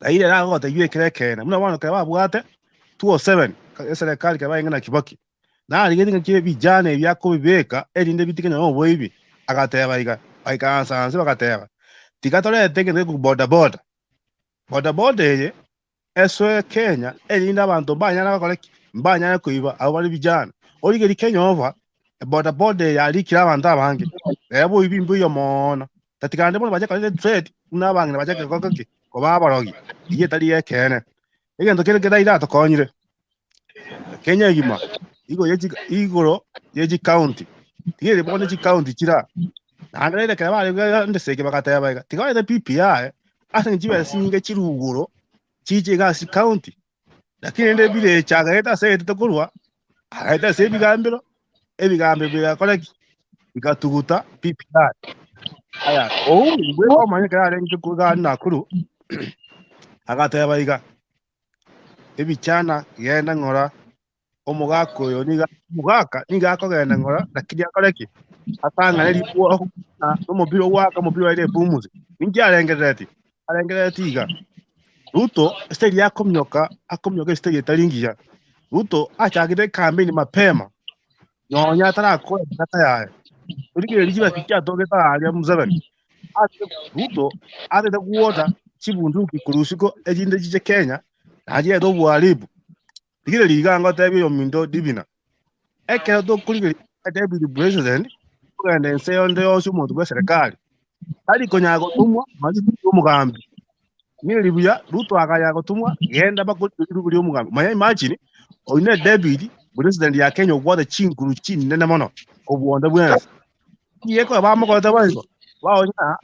ragote yue krekene muna bano kare babwate 207 serikali kare bayingana Kibaki na rigeti ngiye bijane byako bibeka erinde bitikenya no boibi agateba iga baikaansa bagateba tigatore teke ku boda boda eye eswe Kenya erinde abantu banyana bakore mbanyana kuiba abo bari bijana origeri Kenya over boda boda yarikira abantu abange ebo ibimbu yo mona tatikande bono baje kale trade unabangene baje kokoki ko babarogi iye tari yekene Egento kere kera iratokonyire Kenya igima igo yechi igoro yechi county tigere bone chi county chira naende kera bare ndeseke bakataya baika tigaete PPI ase nchibe sinyinge chiruguro chiche gasi county lakini ende bile chagaeta se tokorwa agaeta se bigambiro ebigambiro bigakoreki bigatuguta PPI aya owu gwe omanye kera arenge kuga Nakuru agataya baiga ebichana genda ngora omugaka oyo niga mugaka niga akogenda ngora lakini akoreki atang'ane rikuo na omobiro waka omobiro aire bumuzi ninki arengerereti arengerereti iga Ruto stage yakomyoka akomyoka stage etaringiya Ruto achagire campaign mapema nyonya atarakora kata yaye urigire rikiba kikyatogeta aria Museveni Ruto atete kuota chibunduki kurusiko ejinde chiche Kenya naje do bwaribu rigire rigango tebi ominto divina ekero tokurigire deputy president kugenda ense yonde yonsi omonto bwa serikali ari konya gotumwa maji omugambi nire ribuya Ruto akaya gotumwa genda bakuri omugambi maya imagine oine deputy president ya Kenya obwate chinkuru chinene mono obwonde bwense yeko bamukota baiko baonya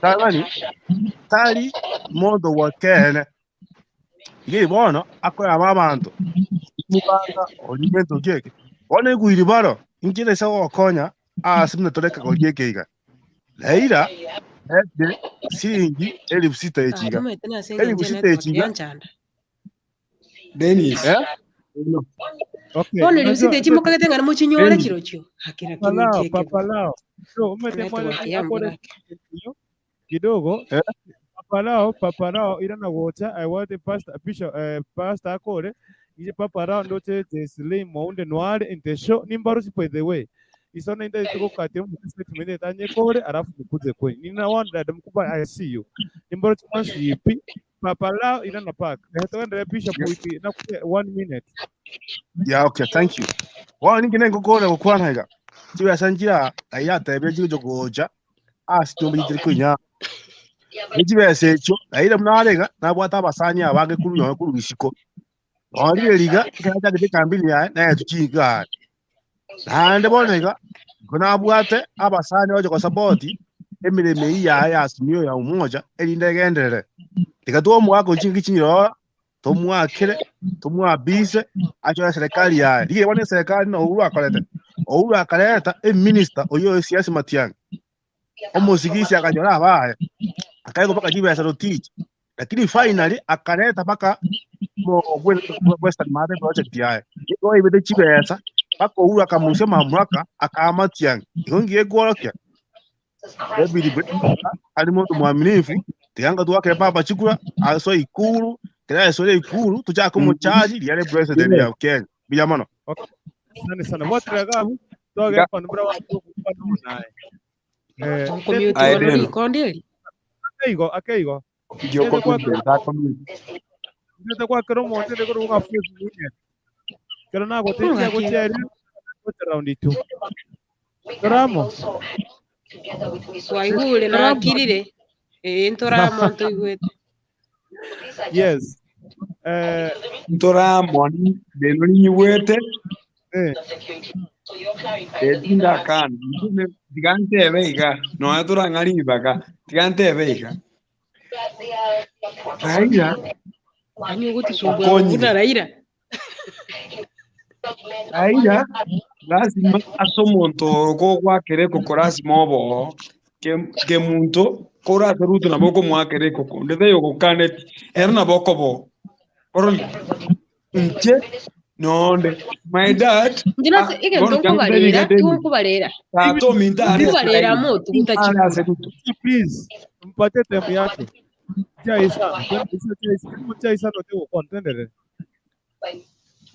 tangani tari mondo wa Kenya igere bono akora abantu mubanga olimento keke one kuiri baro inkire sawa konya asimne toreka kogieke iga Raila ede siringi 6,000 echiga Omanyete nase eng'encho 6,000 network echiga yanchanda. Dennis eh Okay, Bono unajua 6,000 echi mokagete ng'a mochinyore Dennis chirochio hakira Papa lao, kinkieke papa lao. So umete mwana network akore yamburake. kidogo eh papa lao ira na wocha I want the pastor bishop pastor akore ije papa lao ndoche Jeslim Maunde Noire in the show nimbarusi by the way isona inda tuko kati mu statement tanye kore alafu nikuze kwe nina wonder mkubwa I see you nimbarusi once ipi papa lao ira na park tuendelee bishop ipi na 1 minute. Yeah, okay, thank you. Wa ningi ngokora gukwana iga chiba sanjira Raila tebe chigo goja asitombe chiri kunya nichibese echo Raila munarega nabwata abasani abange kuru nyoyo kuru isiko orire liga kachagete kambini yae naye tuchinga nande bonega nabwate abasani oje ko support emireme iyi yae Azimio ya Umoja erinde genderere tikatuo mwako chingi chinyiro tomwakire tomwabise acho serikali yae lige bone serikali no Uhuru akorete Uhuru akareta e minister oyo siasi Matiang'i omusigisi akanyora abaye akaiko paka chibesa rotich lakini finally akaleta paka mo Western Mate project yae iko ibete chibesa paka Uhuru akamusia mamlaka akaamatiang'i ikongiye kuorokia David ali muntu mwaminifu tianga tuwake papa chikura aso ikuru kera eso ikuru tuchako muchaji yale president ya Kenya bijamano. Okay, asante sana wote toge kwa nubra watu kwa naye Tokomute Aye, bono Deno. rikondi eri. akeigo akeigo Ndio kwa ndete kwa kero monte ndeko ruka Facebook kero na gotetia Ng'aki. gocheri gote round 2 toramo Twaigure na toramo akirire ĩĩ ntoramo ntoiguĩte. Yes Ntoramoni Deno ninyigwete eh etindakana tiga ntebe iga nonya torang'ari ibaka tiga ntebe iga Raila Yaani ũgũtũcumbũra okonyire buna Raila. Raila lazima ase omonto gogwakera ekoko lazima obooo kemunto korase Ruto nabo okomwakera ekoko ndethe yogokaneti ere nabo okoboo orore inche nonde my dad Njinase igento bono tiangotebi iga nkobarera David igo nkobarera tata ominto are ase nkobarera Raila motuguta are ase chikura. Ruto please mpatie time yake chaisa chaisa chaisa no kontendere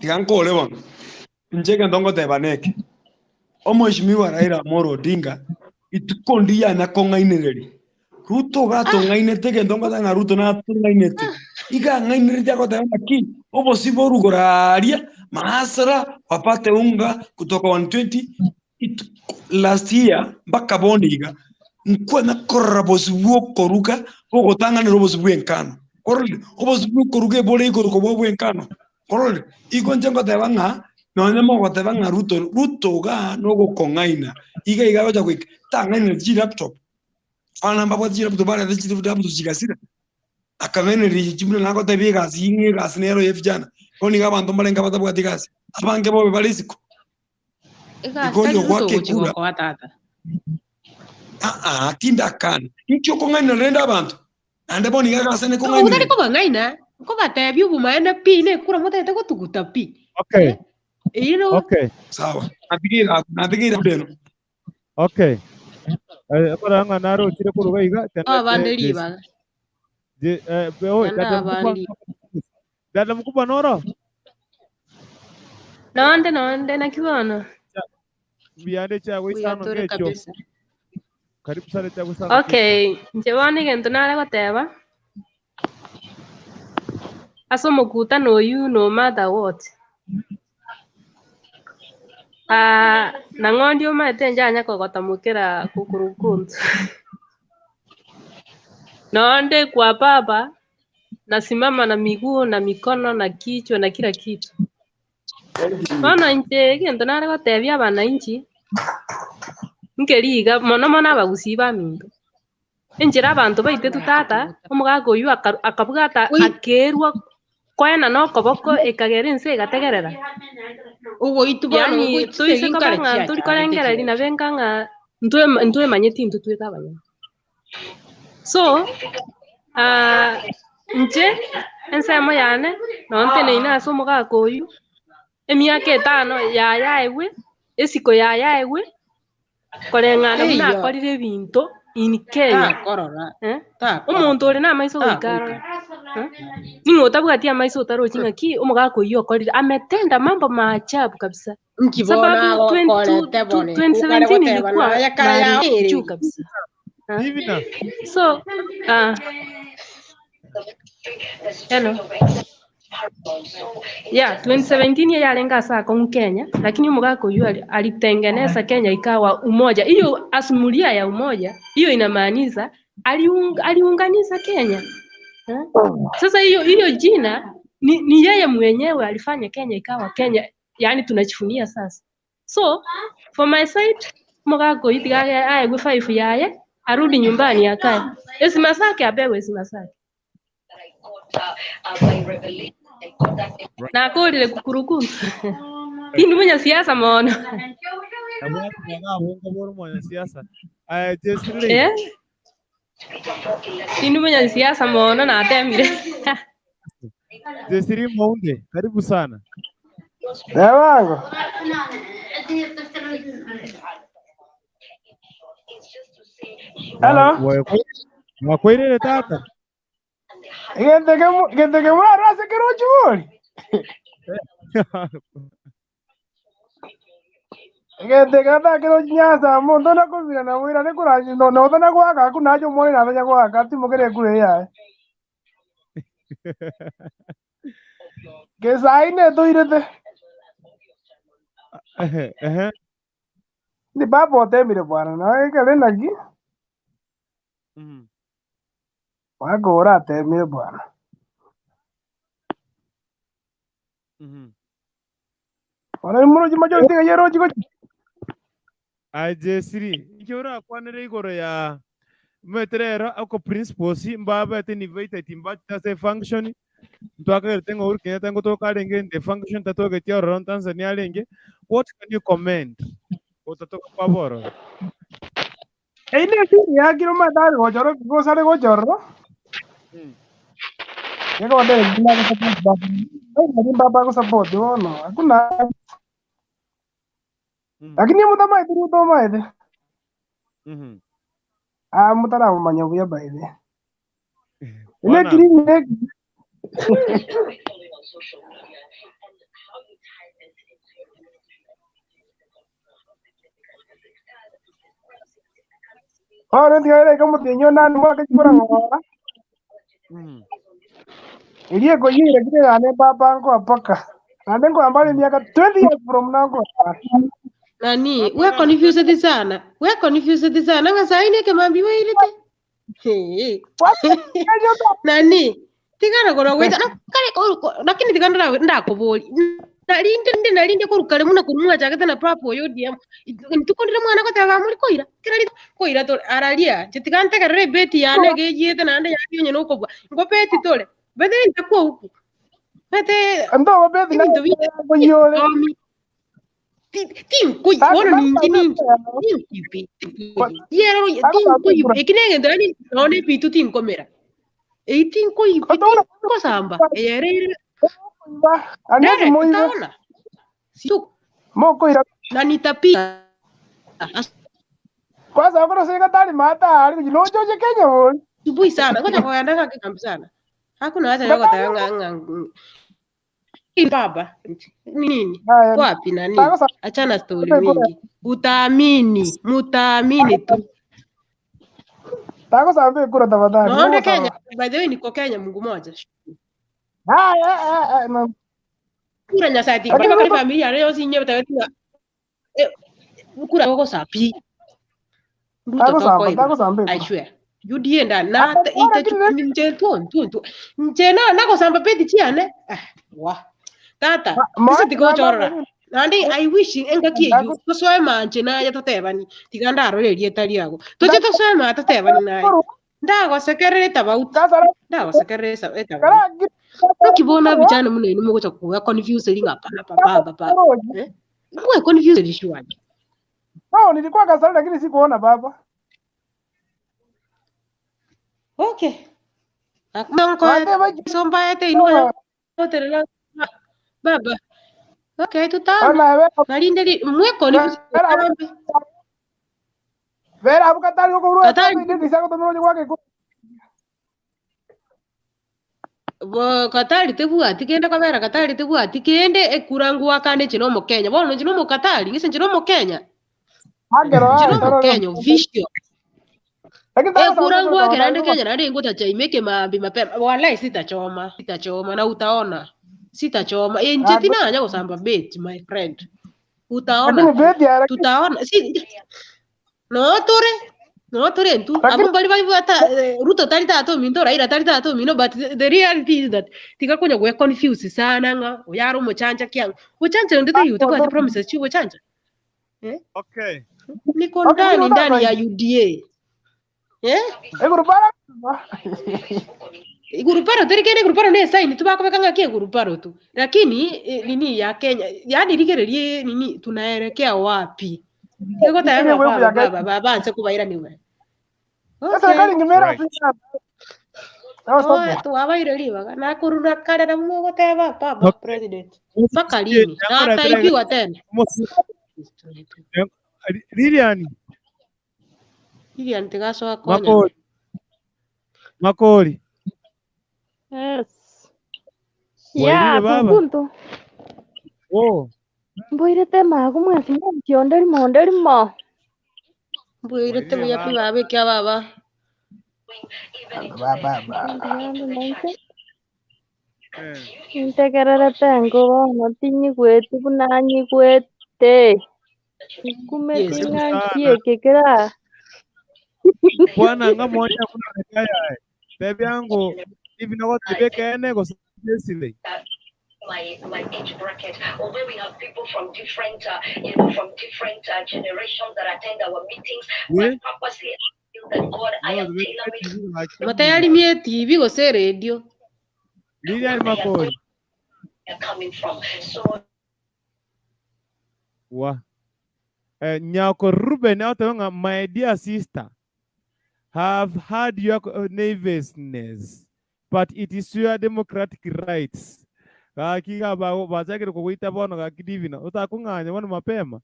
tiga nkore bono inche egento ngoteba neke omweshimiwa Raila Amolo Odinga ituko ndiyana kong'ainereria Ruto gatong'ainete egento ngoteba ng'a Ruto natong'ainete iga ng'ainerete agoteba naki obosi borugoro aria maasara wapate unga kutoka 120 last year mpaka bono iga nkwena korora bosi bwokoruga bogotang'anera obosi bwa enkano Koroli obosubu koruge bore igoro ko bwenkano. Koroli igonje ngoteba ng'a nonya mogoteba ng'a Ruto Ruto ga nogokong'aina. Iga iga gocha goika tang'aina chi laptop. Ana mbabwa chi laptop bare chi laptop chigasira. Akang'aina chimuna nagoteba egasi ing'e egasi nero ye vijana. Koni abantu mbarenga batabwati gasi. Abange bobe bare isiko. Egasi Igoyo tari Ruto gwake ogochi kura. gokoa tata. Ah ah tindakana. Inki okong'aina rende abantu. Ande boni gagasa ne Utari kong'aina. kobang'aina nkobatebia obomaene pi nekura motagete gotuguta pi. Okay. You know, Okay. Sawa. Napigira napigira budeno. Okay. Akoranga narochire kuruga iga abande ribaga. Je oi Yanda dada mkubwa abandi. dada mkubwa noro Nonde nonde nakibona. biande chagwe Buya isano tore ngecho kabisa. karibu sana chagwe isano ngecho. Okay, nche bono egento nare goteba ase omokutano oyu no matter what. Ah, nang'ondi omanyete njanya kogotamokera kukurukuntu. Nonde kwa baba nasimama na miguu na mikono na kichwa na kila kitu. Bono inche egento nare gotebia abananchi nkeriga mono mono abagusii baminto. Enchera abanto baitetu tata omogaka oyu akabwata akerwa koena nokoboko ekagera ense egategerera. Ogoitu bono Yani ogoitu toise koba seginkare ng'a chiacha ntorikorengereri nabe nka ng'a ntwemanyeti intwe tweka abanyene. So nche ensemo yane nonteneine ase omogaka oyu emiaka etano yayaegwe esiko yayaegwe koreng'ana buna Eiyo. akorire ebinto in Kenya. Takorora. Eh? Takorora. Omonto ore na amaiso goika arore. Ning'o otabwati amaiso otarochi ng'aki omogaka oywo okorire ametenda mambo maajabu kabisa. Nkibona Sababu agokorete bone. Ukare 2017 goteba ilikuwa naye kare mali ya juu kabisa. Divina. So, hello. Yeah, 2017 yeye alenga saa kwa Kenya, lakini omogaka oyu alitengeneza Kenya ikawa umoja. Hiyo asimulia ya umoja, hiyo inamaanisha aliunganisha Kenya. Sasa hiyo hiyo jina ni yeye mwenyewe alifanya Kenya ikawa Kenya, yani tunajivunia sasa. So for my side omogaka oyu tiga aegwe 5 yaye arudi nyumbani akae. Heshima zake apewe heshima zake. Nakorire kukurukuntu. Tindi mwenye siasa mono. Nabwo mwenye siasa. Jesli. Eh? Tindi mwenye siasa mono natemire. Jesri Maunde, karibu sana. Ewango. Hello. Wakwirire tata. Genteke murarase kerochi bori. Genteke ata kerochi nyasa mundu na kubira na wira ni kuraji no no na gwaka kunacho mwoni na thanya gwaka timukire kure yae. Kesai ne tuirete. Ehe. Ni baba otemire bwana na ekere naki. Wagora atemire bwana. Ora muroji majority ga yeroji go. Ai Jesri, ikiora kwanire igoro ya metrero ako principles mbaba ate invited mbata se function ntwakagerete ng'a Uhuru Kenyatta ngotoka arenge the function tatogetie ororo Tanzania arenge. What can you comment? Otatoka kwa boro. Eine siri yakiro madari gochoro gosare gochoro. Yego de ndina go support baba. Ai baba go support wono. Hakuna. Lakini mutamaite ruto maite. Ah mutara manya buya baide. Ine Bwana. kiri ne Ora ndigaire kama tinyo nani mwaka chikora ngora. Irie koyire kire gane baba ngo apaka. Nande ngo ambali miaka 20 years from now ngo. Nani, we confused sana. We confused sana nga saini ke mambi we ilete. Hey. Nani? Tigana gora gweta na kare lakini tigana ndakuburi narinde ndi narinde kurukare muno kurumwa chagete na papo ODM ntukondire mwana ko muri koira kirari koira to aralia chitigantegerere beti yane gejiete nande yanyonye nokobwa ngo beti tole bete ntakuwa huku bete Ndo beti na ibintu kuyole. tinkuyi bono ninji ninji tinkuyi yero tinkuyi ekinenge ndani none bitu tinkomera ei tinkuyi tinkosamba eyerere Anezi moive. utaona sio Moko ira na nitapiga kwanza wakoro sika tali mata ali kujilojo je Kenya wol. asubuhi sana ngoja kwa ndaka kikambi sana hakuna haja yako tayanga baba nini wapi na nini achana story mingi utaamini mutaamini tu Tako sambe kura tafadhali. naona Kenya by the way niko Kenya Mungu moja Haya haya kura nyasati Lakini kwa Ruto- familia leo sinye mtawetia kura yoko sapi Ruto Tako toko samba, ibra tako sambe I kura. swear UDA nda na Hapa bora ita nje tu tu tu nje na nako samba peti chiane ah wa tata Ma isi tikochorora nandi I wish engaki eyu tosoe manje naye totebani tiga ndarorerie tari ago toche tosoe ma totebani naye ndagosekerere tabauti ndagosekerere tabauti ukibona vijana muno inu mugocha kuwa confuse linga pa pa pa pa eh kuwa confuse lishwaje. No, nilikuwa Kasarani lakini sikuona baba. Okay Nonko somba ete inu hotelera baba okay tutana nalinde li mweko ni Vera abu katari ko kuru Katari. ndi sako tomero kwake. Bo katari tebwati kende kabera katari tebwati kende ekurangwa kande chino mo Kenya bono chino mo katari ngise chino mo Kenya Agero chino mo Kenya official Lakini tako sambe ekurangwa kura kerande tafadhali. Kenya nande ngota chaimeke mambi mapema wallahi sitachoma sitachoma na utaona sitachoma enje tinanya kusamba beti my friend utaona Lakini beti ya tutaona si no tore no tore ntu Lakini- abo bali bali ata Ruto tali tato minto Raila tali tato mino but the reality is that tikakonya gwe confuse sana nga oyaro muchanja kyangu uchanja ndete yuta kwa promises chiwo chanja eh Okay. niko Okay, ndani Ruto ndani ya kwa- UDA eh Igurupara. Iguruparo terikene iguruparo ne sign tubakobeka ng'aki iguruparo tu lakini nini ya Kenya yani rigererie nini tunaelekea wapi Yego tayari Ile wewe baba ya baba baba anze kubaira niwe Sasa serikali ngimera Right. sina. Sawa sawa. tuwabaire libaga nakurura kare na mugoteba baba Okay. president mpaka lini na ataibiwa tena Lilian Lilian tigacoa konya Makori Makori Yes. Wairire Ya, baba. Kuntu. Oh, Mbwirite magu mwesi mwentio nderimo nderimo. mbwirite Wairire buya pi baba. babikia baba Baba. Ndiambi nainche Eh. ntegererete nguo tinyigweti buna nyigwete. Nkumeti yes Karibu ng'a sana. nkieke kira. Bwana ngamonya kuna rekaya. Tebi yangu hivi nako tibeke ene ko sesile. My age bracket. Although we have people from different, you know, from different generations that attend our meetings, We but purposely I feel that God, I no am tibeke tailoring TV lakini. matayari mie TV gose radio Lilian where they are Makori. going, they're coming from. So Wa. Nyako Ruben out my dear sister have had your nervousness but it is your democratic rights. Hakika ba bachakire kukuita bono gakidivina utakung'anya bono mapema.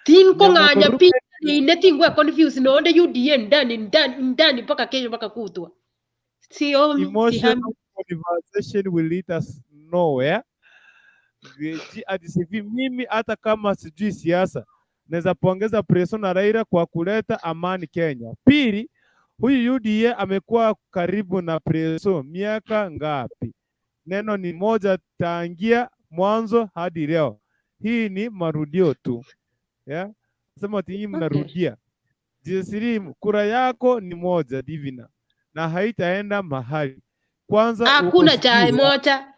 tinko Nyamoko ng'anya pi Ruben ine tingwe confuse nonde UDA ndani ndani ndani mpaka kesho mpaka kutwa siomi sihami emotional conversation will lead us nowhere. Ati mimi hata kama sijui siasa naweza pongeza Preso na Raila kwa kuleta amani Kenya. Pili, huyu UDA amekuwa karibu na Preso miaka ngapi? Neno ni moja tangia mwanzo hadi leo. Hii ni marudio tu. Yeah? Sema ati nyinyi okay mnarudia. Jesrim, kura yako ni moja divina na haitaenda mahali. Kwanza uko Hakuna chai sijui moja.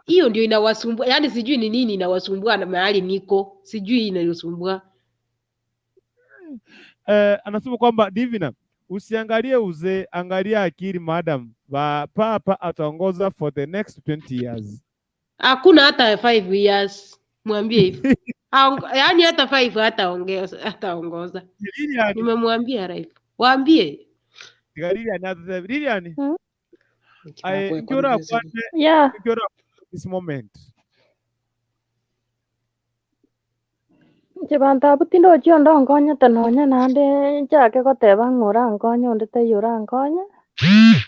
Hiyo ndio inawasumbua, yaani sijui ni nini inawasumbua na mahali niko, sijui inasumbua. Anasema kwamba Divina, usiangalie uzee, angalia akili madam. Ba, papa ataongoza for the next 20 years. Hakuna hata 5 years, mwambie hivyo. Yaani hata 5 hataongeza, hataongoza. Lilian, Nimemwambia live. Waambie. Lilian, Lilian, I Nikibakwe nkiora kwa kwane, Yeah. nkiora this moment. Inche banto abwo tindochi onde onkonyete nonya naende nchake goteba ng'a orankonye onde taiyo orankonye.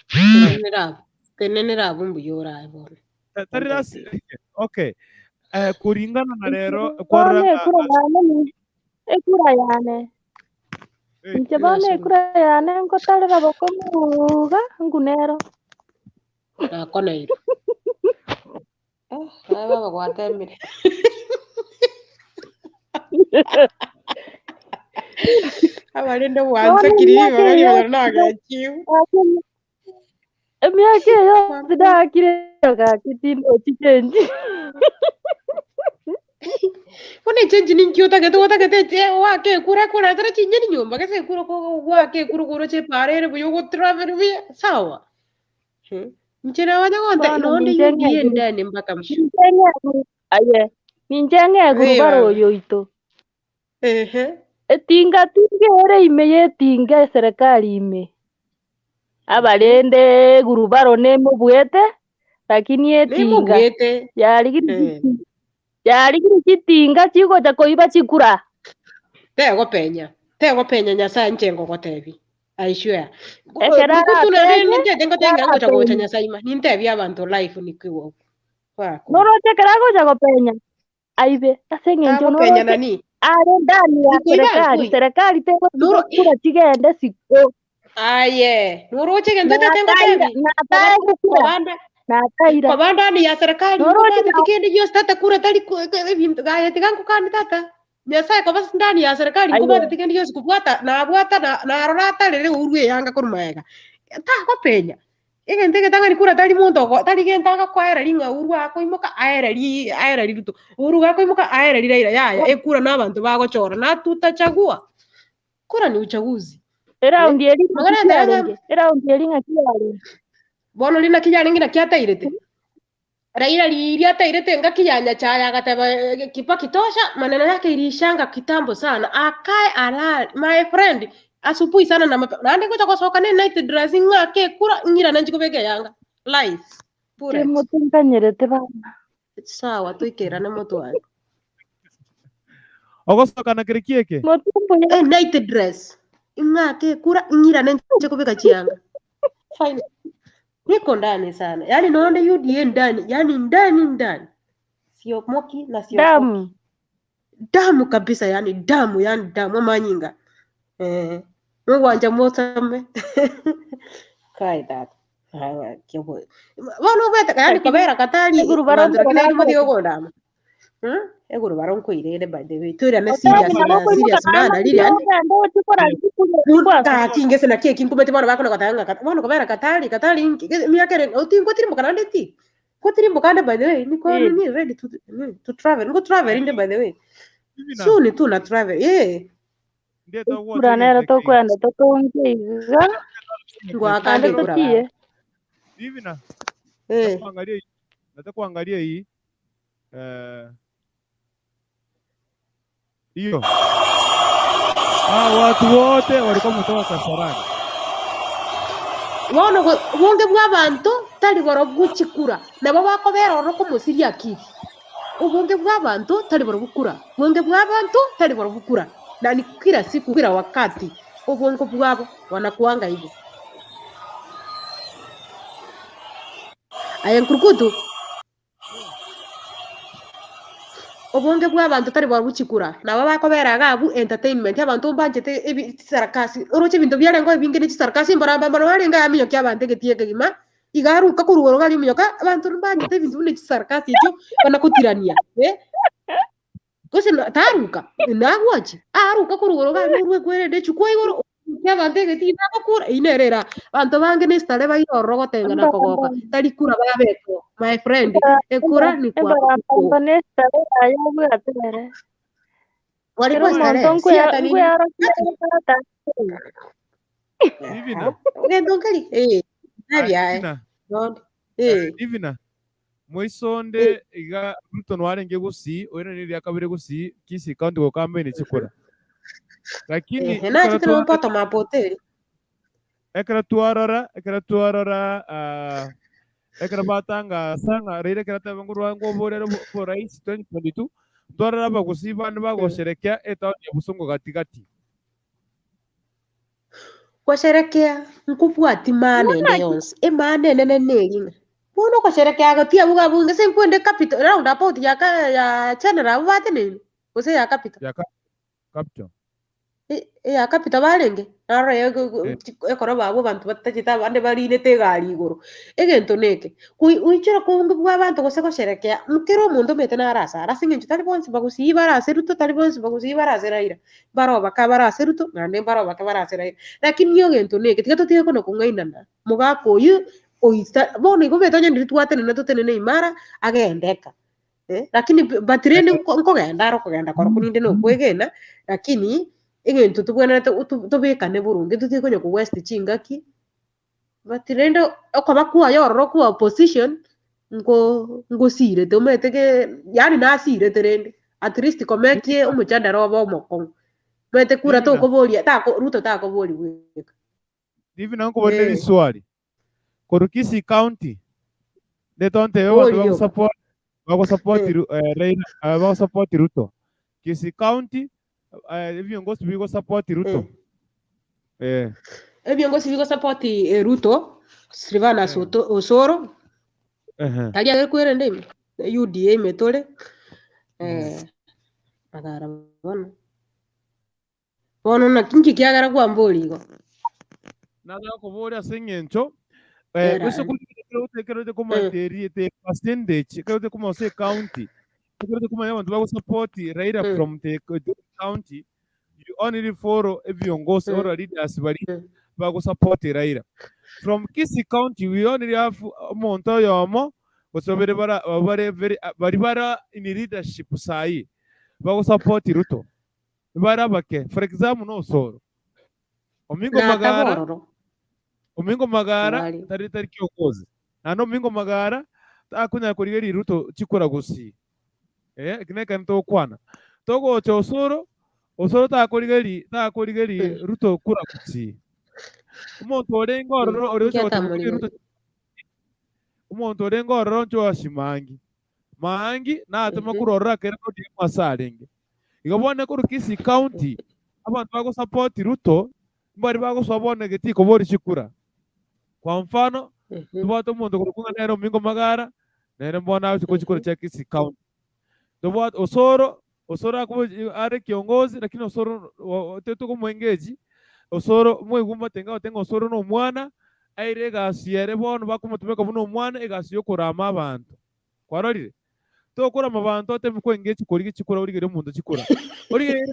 Tenenera. Tenenera abwo mbuya orae bono. Tari rasi, okay. Kulingana na Inche lero bono kwarora ekura yane ekura yane inche bono Nasoma. ekura yane nkotarera bokomuga ngunero. Nakona iro. Naye baba gwatemire. Abarinde Bono bwansa kiri emiaka bagari eyo bagari nagachiu. emiaka eyo yonsi ndakire gaki tindochi change. Bono echenji ninki otagete otagete wake kura kura tara chinyeni nyomba gese kura ko wake kura kura che parere buyo go travel buya sawa. Mchena waja konte Bono nonde ninche UDA ng'eguru ndani mpaka mwisho. ninche ng'eguru aye ninche ng'eguru Eh bara baba. oyo oito. Ehe. Etinga tinga ere ime yetinga eserikali ime. Abarende egurubaro nemobwete lakini etinga Nemobwete. yarigire yarigire chitinga chigocha koiba chikura. Tego penya. Tego penya Nyasaye nchengo gotebi. I swear. Ekero Kutu na arapenye ninte tengo tenga ngocha gocha arapenye Nyasaye ma. Ninte bia abantu life nikiwo. Wako. noroche ekero agocha gopenya aibe ase eng'encho Agopenya noroche nani? are ndani ya Ikoiba serikali nkui. serikali tegotiga Nuro kura chigende siko aye. Nuroche gento tengo nataira tebi. natae gukura Kobanda nataira kobanda ni ya serikali noroche nkobate tikende yos tata kura tali ebintu gaya tigangu kani tata. Nyasaye koba ndani ya serikali aye nkobate tikende yos kubwata na bwata na narora tali urwe yanga kurumaega. Ta gopenya. Egento egetang'ani kura tari monto tari gento agakoera ring'a uru akoimoka aera ri aera riruto uru gakoimoka aera riraira yaya ekura na abantu bagochora na tutachagua kura ni uchaguzi eraundi eri ng'aki magana tanga yarenge eraundi eri ng'aki yarenge bono rina kijarenge na kiatairete Raila liliatairete ngaki ya Nyachaya agateba Kibaki tosha maneno yake ilishanga kitambo sana akae alale my friend asubuhi sana na mapema nande ngoja kwasoka ne night dressing ng'ake kura ngira nanjiko bege yanga life bullet Timutinganyerete bana sawa tuikerane mutware Ogosoka na kirikieke. mutumbuya night dress ng'ake kura ngira nanjiko kubeka chianga fine niko ndani sana yani naona UDA ndani yani ndani ndani sio moki na sio koki damu damu kabisa yani damu yani damu amanyinga mugwanja mosame kai that bono gwete yani lakini kobera katari eguru bantu barombero lakini iri bagocha muthigo gondama eguru baronkoirere by the way twira ne otari serious nabo na koimoka serious naende mana Lilian ogende ochikora chikura kwaso kingese na keki nkumete bono bakono katanga bono kobera katari katari miakere otingo tirimbo kanande ti ko tirimbo kande by the way niko nini ready to to travel niko travel inde by the way Divina, soon tu na travel yeah ndiye togwocha ekura nero egento eke. tokwenda totonge iga ngwakande naende kura totiye baba Divina, nataka kuangalia hii. Nataka kuangalia hii. Hiyo. Watu wote walikuwa wametoka Kasarani. Bono bonge bwa bantu tari boro bw'chikura nabo bakobera oro kumusiria akili ubunge bwa bantu tari boro bukura bunge bwa bantu tari boro bukura na ni kila siku kila wakati ubongo bwabo wanakuanga hivyo aya nkurukutu obonge bwa bantu tari boro buchikura nabo bakobera gabu entertainment abantu mbanjete ebi sarakasi oroche bintu byarengo ebinge ni sarakasi mbaramba mbara barenga yaminyo kya bantu getiye kegima igaruka kurugoro gari minyoka abantu mbanjete bintu ni sarakasi ekyo banakutirania gose taruka nagwachi aruka kurugoro gari urwe kwerende chukwa igoro Kiabanto egetii bagokura ine rera banto bange ne stare bairororo gotenga na kogoka tari kura babetwo my friend ekura ni kwa Embarambamba nesitare yaye obwate ere. Kero walikuwa omonto starehe si hata nini nkwearokia Divina, gento nkari nabyae Divina, don't eh Divina. Moisonde iga Ruto nwarenge gusii oira ni ria kabere gusii Kisii County gokamba ni chikura. Lakini eh na ekero chitiro twa mpata mapoteri ekero twarora ekero batangasa ng'a Raila ekero ateba ng'o rwango oborere borais 2022 ntwarora abagusii bande bagosherekea etaoni ya Bosongo gatigati. Gũcerekea nkubwati maana ende yonse emaana enene neringa bono gũcerekea gotia buga bunge se nkwende capital round about ya ya general bubate nini gose ya capital Ya capital. Ya capital barenge narora ekoro babo bantu batachete abande barinete egari igoro egento neke uichora kungi bwa bantu gose gũcerekea mukero omonto omete narasara ase eng'encho tari bonsi bagusii barase Ruto tari bonsi bagusii barase Raila baro baka barase Ruto naende mbaro baka barase Raila lakini egento neke tiga totige kono kong'ainana mogaka oyu oita bono igo omete onye ndiri twatenena totenene imara agendeka lakini but rende nkogenda aro kogenda koro kuninde nokwegena lakini egento tobwenerete tobekane burungi totige konya ko waste chingaki but rende okoba kwaye ororo kwa opposition nko ngosirete omanyete ke yaani nasirete rende at least komekie omochandara obe omokong'u omanyete kura Divina, tokoboria tako Ruto takoboria bweka Divina nkoborire riswali. Koru Kisii County netontebe abanto boria oka bagosupport bagosupport Raila bagosupport Ruto. Kisii County ebiongozi bigosupport Ruto. Ebiongozi bigosupport Ruto Silvanus Osoro tari agekwere ime UDA imetore agara bono bono naki nki kiagera kwambori igo Nataka kuboria ase eng'encho era gose kerete komaterie te percentage kerete komose county kerete komanya abantu bagosupport Raila from the county. You only follow ebiongozi or leaders bari bagosupport Raila from Kisii County. We only have omonto oyomo gose babere bara bare very bari bara in leadership sahi bagosupport Ruto bara bake. For example, no Osoro Omingo Magara natabororo Omingo Magara wali tari kiongozi nano Omingo Magara takunya kurigeri Ruto chikora gusi kineka ntokwana togocha Osoro Osoro takorigeri Ruto kura gusi omonto orenge ororo ori ocha gotemba Ruto nkiatamorigeri omonto orenge ororo ncho ashimangi mangi natema kurorora kera kodi masarenge igo bone koru Kisii County abantu bagosupport Ruto mbari bagoswa bone getiko bori chikura. Kwa mfano tubwate omonto korokwa nere Omingo Magara nere mbona agochi chikura cha Kisii County. Tubwate Osoro. Osoro akuba are kiongozi lakini Osoro tetukumwengeji Osoro mwigumba tenga otenga Osoro no omwana aire egasi ere bono bakomotumeka buna omwana egasi yokorama abantu kwarorire tokorama abantu oteme kwengechi korigi chikura origere omonto chikura origere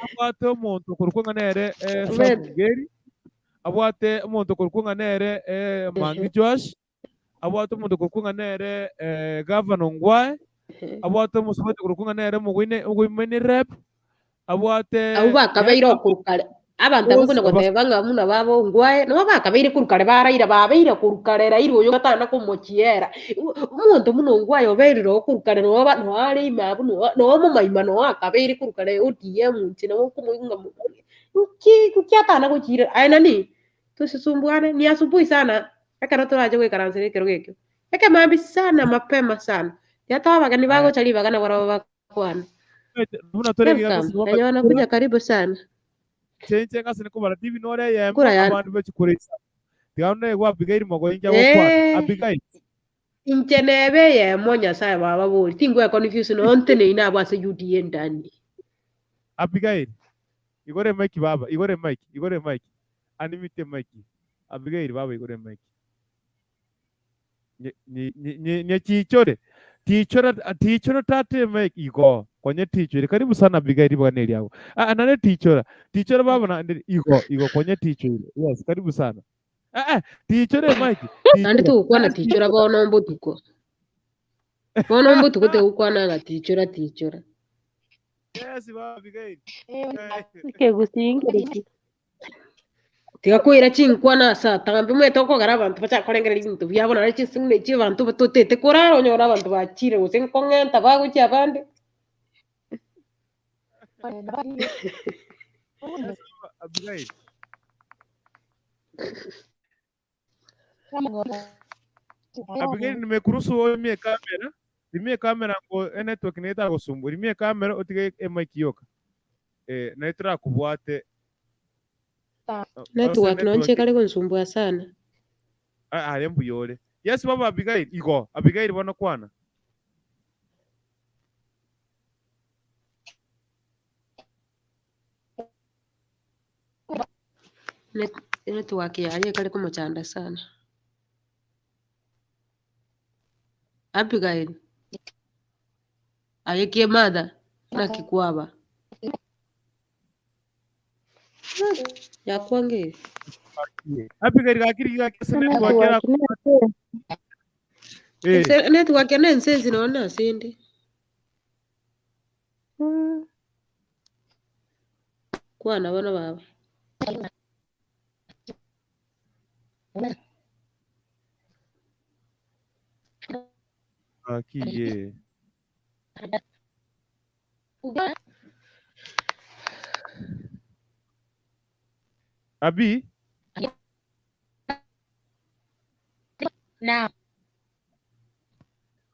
abwate omonto korokwa ng'a nere Sam Ongeri abwate omonto korokwa ng'a nere Mangi Joash abwate omonto korokwa ng'a nere Governor Ngwae abwate omosubati korokwa ng'a nere omogwine ogwimene rep abwate abo bakabeire yani okurukare abantu abo bose kuna goteba ng'a muna babo ngwae nabo bakabeire kurukare baraira babeire kurukare Raila oyo gatana komochiera omonto muno ngwae obeirire okurukare noba noare ime abu nomomaima no akabeire kurukare ODM nche nabo komoing'a nki nkiatana gochira aye nani tusisumbuane ni asubuhi sana ekero turache gwikaransera ekero gekio eke mambi sana mapema sana tiatoa bagani bagocha ribagana barabo bakwana. Buna toregiga Welcome gose enye wanakuja karibu sana chenche ngase nikobara TV nore yemo kura ya abandu bechikurisa tiga gwa Abigail mogoinja gokwana Abigail inche nebe yemo nyasaye baba bori tingwe confuse no nteneine abo ase UDA ndani. Abigail igore mic baba igore mic igore mic unmute mic Abigail baba igore mic nyechichore. Tichora tichora tate make igo kwenye ticho. Karibu sana Abigail bwana yako. Ah nane tichora. Tichora baba na igo igo kwenye ticho. Yes, karibu sana. Ah tichora Mike. Nandi Tichora. tugukwana tichora bono mbutuko. Bono mbutuko tegukwana nga tichora tichora. Yes, baba Abigail. Kegusingereki. Tiga kwira chinkwana sa tambi mwete okogera abantu bachakorengereria ebinto biabo nare chising'u chi abantu batotete korara onyora abantu bachire gose nkong'enta bagochia abande. Yes, baba Abigail. Abigail nimekuruhusu wewe mie kamera. Rimie kamera ngo network neta gusumbu. Rimie kamera otige mic yoka. Naitra kubwate ose Network nonche network kare konsumbua sana. ah mbuyore. Yes baba Abigail igo. Abigail bona kwana. Network yaye kare komochanda sana. Abigail ayekie mother nakikwaba. Yakwangire. Abigail gakiri gakese network era Network nete. eh Network ya nensensi nona sindi. Kwana bono baba. akiye. Abi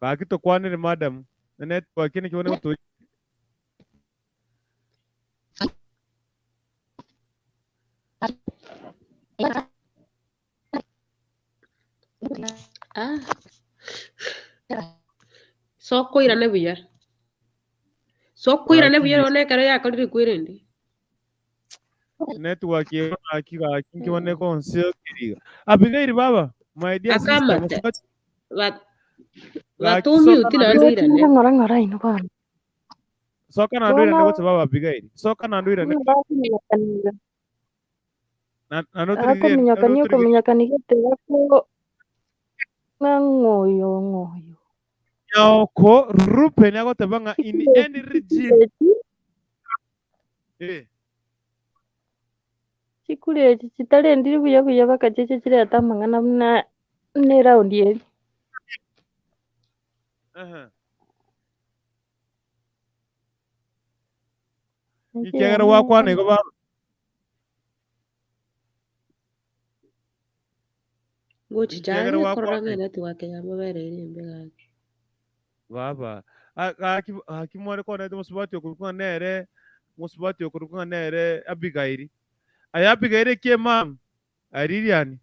bakito kwanire madam. Network ni kione utu. Ah. So kwirane buya. So kwirane buya Akiye. none kare yakorire kwirindi. Network ye akiga kinkione konsio kiriga. Abigail baba, my dear sister, Akamate. mufati Bat gaki batumute soka na nando Network irane. ng'ora ng'ora ino bono. soka na ndwira Bono ne gocha baba Abigail. Soka na ndwira ne bakominyokaniga. na no turire no Akominyokania turire okominyokania gete ng'a ng'oyo ng'oyo. Nyoko Ruben agoteba in any regime. Chikureti chikureti chitarendire buya buya bakacheche chireta amang'ana buna buna eraundi eri. Ikiagera gwakwana igo baba. Ngochichare Ikiagera korora gwakwana ng'a network ya mabere ere embe gaki. baba. Gaki gaki mware kona musubati okurukwa nere musubati okurukwa nere Abigail. Aya Abigail kie mam. Aririani.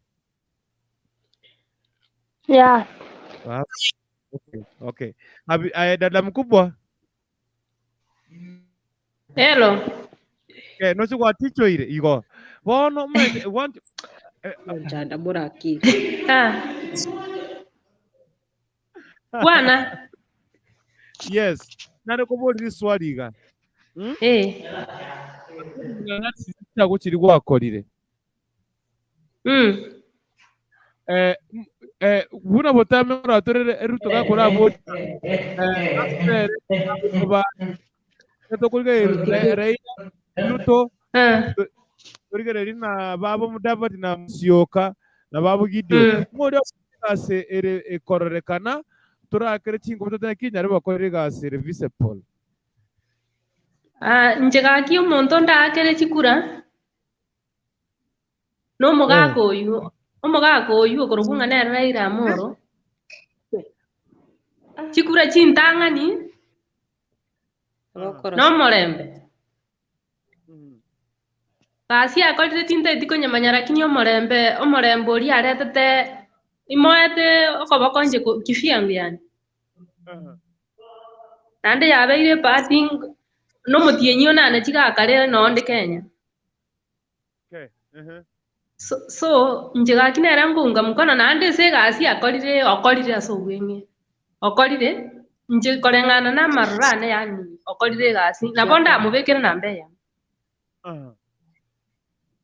Yeah. Ah, okay, okay. Abi, aya dada mkubwa. Hello. Eh, no gwatichoire igo. Bono mate want Nchanda muraki. Ah. Bwana. Yes. Nare kubolira swali iga. Eh. Chago chiri gwakorire. Buna botame oratorere eruto gakora bo asere ba tokurige Raila Ruto kurige na babo Mudavadi na Musyoka na babo Gideon ngori gase ere ekororekana turakere chingo tutana kinyare bakorere gase service Paul. Ah, nje gaki omonto ndakere chikura no mugaka oyu omugaka oyu okorokwa ng'a nere Raila Amolo chikura chintang'ani no omorembe basi akorire tintaeti konyamanya lakini omorembe omorembe oria aretete imoete okoboko nje kifyangu yani naende yabeire party nomotienyi onane chigakare nonde Kenya. Okay. So nje gaki nere nkounga mkono naende ase egasi akorire okorire ase obweng'e okorire Inche koreng'ana na amaroro ane yaani okorire egasi, nabo ndamobekere namba eyemo.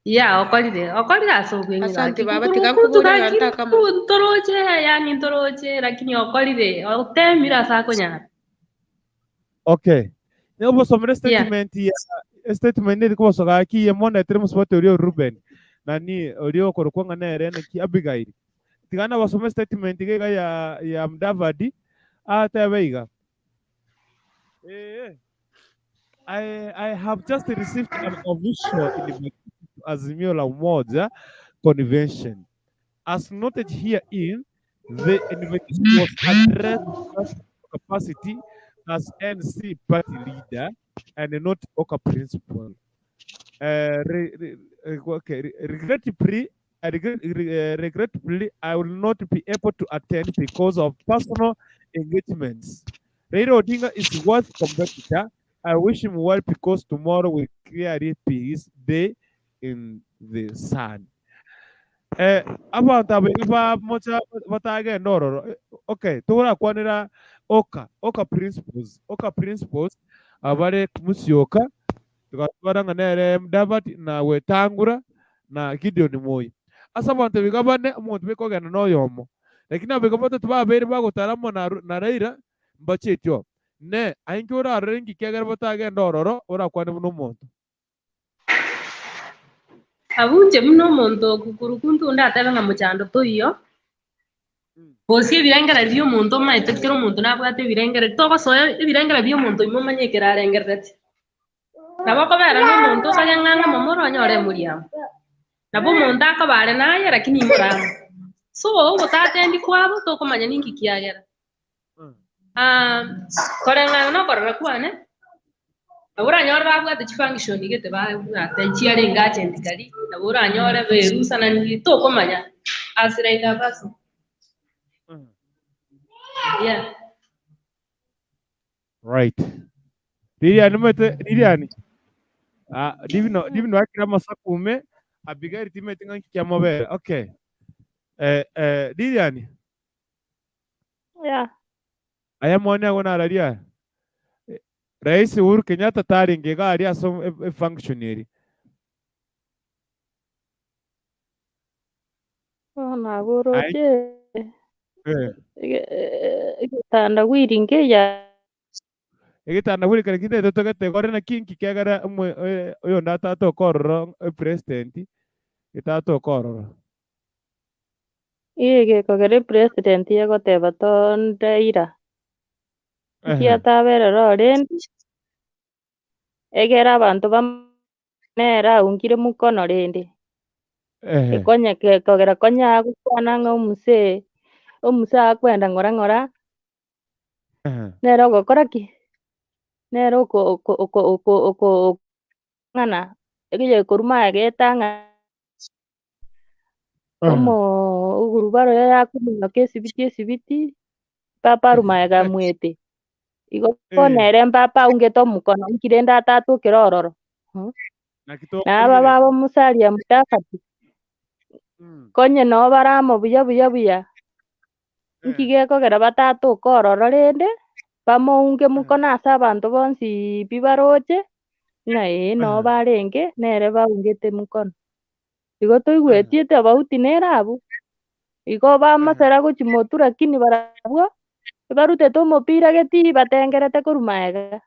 Yeah, okorire, okorire ase obweng'e Asante gaki. baba, tiga Kurukutu nkobore gaki gante akamo. ntoroche, yaani ntoroche, lakini okorire, otemire ase akonyara. Okay. Nobosomere Yeah. statement ya statement eri kobosoga ki ye mona etere musubati orio Ruben. Nani orio okorokwa ng'a nere naki Abigail. Tiga nabasome statement iga iga ya Mudavadi atebe iga. Eh, I have just received an official invitation to Azimio la Umoja Convention. As noted herein, the invitation was addressed to us capacity as NC party leader and not OCA principal. Okay, regrettably, regrettably, I will not be able to attend because of personal engagements. Raila Odinga is worth competitor. I wish him well because tomorrow will clearly be his day in the sun. Abantu abaingi bamocha batagenda ororo. Okay, torakwanera oka principles, oka principles abare Musyoka tugatwara ng'a nere Mudavadi na Wetangula na Gideon Moi. Ase abanto biga bane omonto bekogenda na oyomo. Lakini abiga batatu babere bagotara amo na Raila mbachetio. Ne ainki orarore nki kiagera batagenda ororo orakwane buna omonto. Abunche buna omonto kukurukuntu ndatebe ng'a mochando toiyo, gosia ebirengere bia omonto omanyete kera omonto nabwate ebirengere, togosoa ebirengere bia omonto ime omanye ekero arengerereti. Nabo okobera na omonto osage ng'a ng'a momura onyore emoriamo. Nabo omonto akoba are naye lakini imoramo. So ogotatendi kwabo tokomanya ninki kiagera. Ah, koreng'ana na okorora kwane, nabo oranyore babwate chifunction gete babwate chiarenge agent kari, nabo oranyore berusanani tokomanya as like a person. Yeah. Right. Lilian mete Lilian. Ah, divino divino akira masakume Abigail timete ng'anki kiamobera. Okay. Lilian, Yeah. aya mwone ago nararia. Rais Uhuru Kenyatta taringe iga aria ase function eri. Bono nabo Ai oroche egetanda gwiringe ya Egitanda buri kare kinde totogete gore na kinki kiagera omwe oyo ndatata okororo president etata okororo. Iye gekogera president egoteba tondeira. Nkiataberera orende egere abanto nere aungire mukono rende. Ekonye kogera konya gokwana ng'a omuse omuse akwenda ng'ora ng'ora nere ogokora ki? Nere oko oko oko oko oko ng'ana ege koruma getang'a omo ogurubaro yakominyoka esibiti esibiti papa arumaega mwete. Igo bono ere mpapa aungete omokono nki rende atatokere ororo. Naki Naba tokorire. babo Musalia Mudavadi konye noo baramo buya buya buya nki gekogera batatoka ororo rende bamounge mukono ase abanto bonsi pi baroche ng'a ee noo barenge nere baungete mukono. Igo toigwetie tofauti nere abwo. Igo bamosera gochia motwe lakini barabwo ebarutete omopira geti batengerete korwa maega.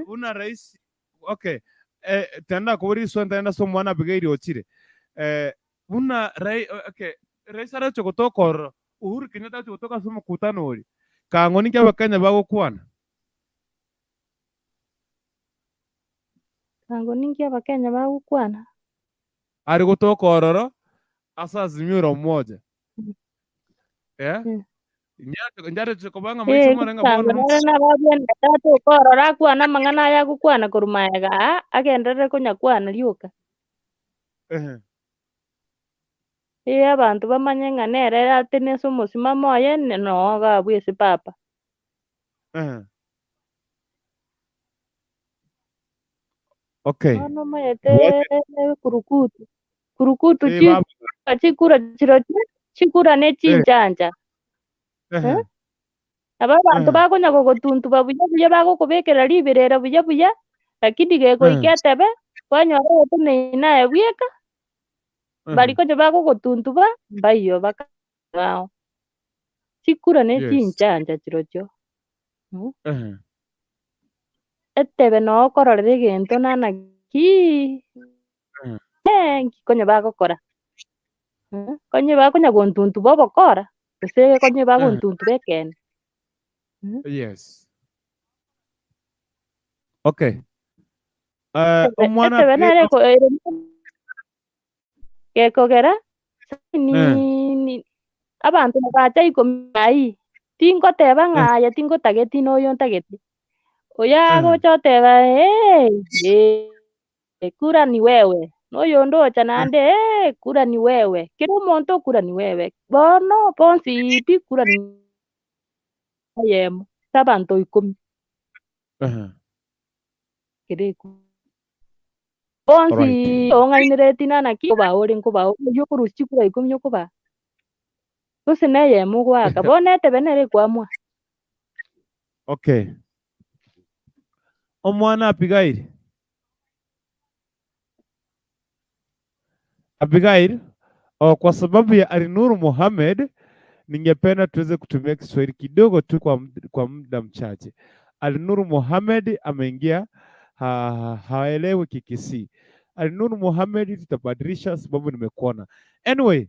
Buna rais okay tenda kubura iswa ntenda so omwana Abigail ochire. Buna rai okay rais arache gotoka ororo Uhuru Kenyatta ache gotoka ase omokutano oria kang'o ninki abakenya bagokwana? Kang'o ninki abakenya bagokwana? Ari gotoka ororo ase Azimio la Umoja. Nyareche kobanga maiso morenga Kang'o bono nere nababwenete atoka ororo akwane amang'ana aya agokwana korwa maega aa, agenderere konyakwana rioka. Abanto bamanye ng'a nere atenese omosimamo oye noo iga abwo ase papa. Okay. Bono omanyete Bwate kurukutu. Kurukutu baba chikura chirochio chikura ne chinchanja. Nabo abanto bakonya gogotuntuba buya buya bagokobekera riberera buya buya, lakini gegoika etebe, kwanyora ogoteneine aye bweka, bari konya bagogotuntuba, mbaiyo bakang'ao. Chikura ne chinchanja chirochio. Etebe noo okororera egento nanaki, nki konya bagokora. Konya bakonya gontuntuba obokora, gose konya bagontuntuba ekene. Yes. Okay. Omwana Etebe nere gekogera ni abanto bacha ikomi ayi tingoteba ng'a aya tingotageti noyo ntageti oyo agocha oteba hey, kura ni wewe noyo ndocha naende hey, kura ni wewe kera omonto kura ni wewe bono bonsi pi kura ni eyemo ase abanto ikomi kere bonsi ong'ainereti nanaki nkoba ore nkoba oywo okorusia chikura ikomi okoba gose na eyemo ogoaka bono etebe nere ekwamua. Okay. Omwana Abigail. Abigail, oh, kwa sababu ya Alinur Mohamed ningependa tuweze kutumia Kiswahili kidogo tu kwa muda mchache. Alinur Mohamed ameingia haelewi Kikisii. Alinur Mohamed tutabadilisha sababu nimekuona. Anyway,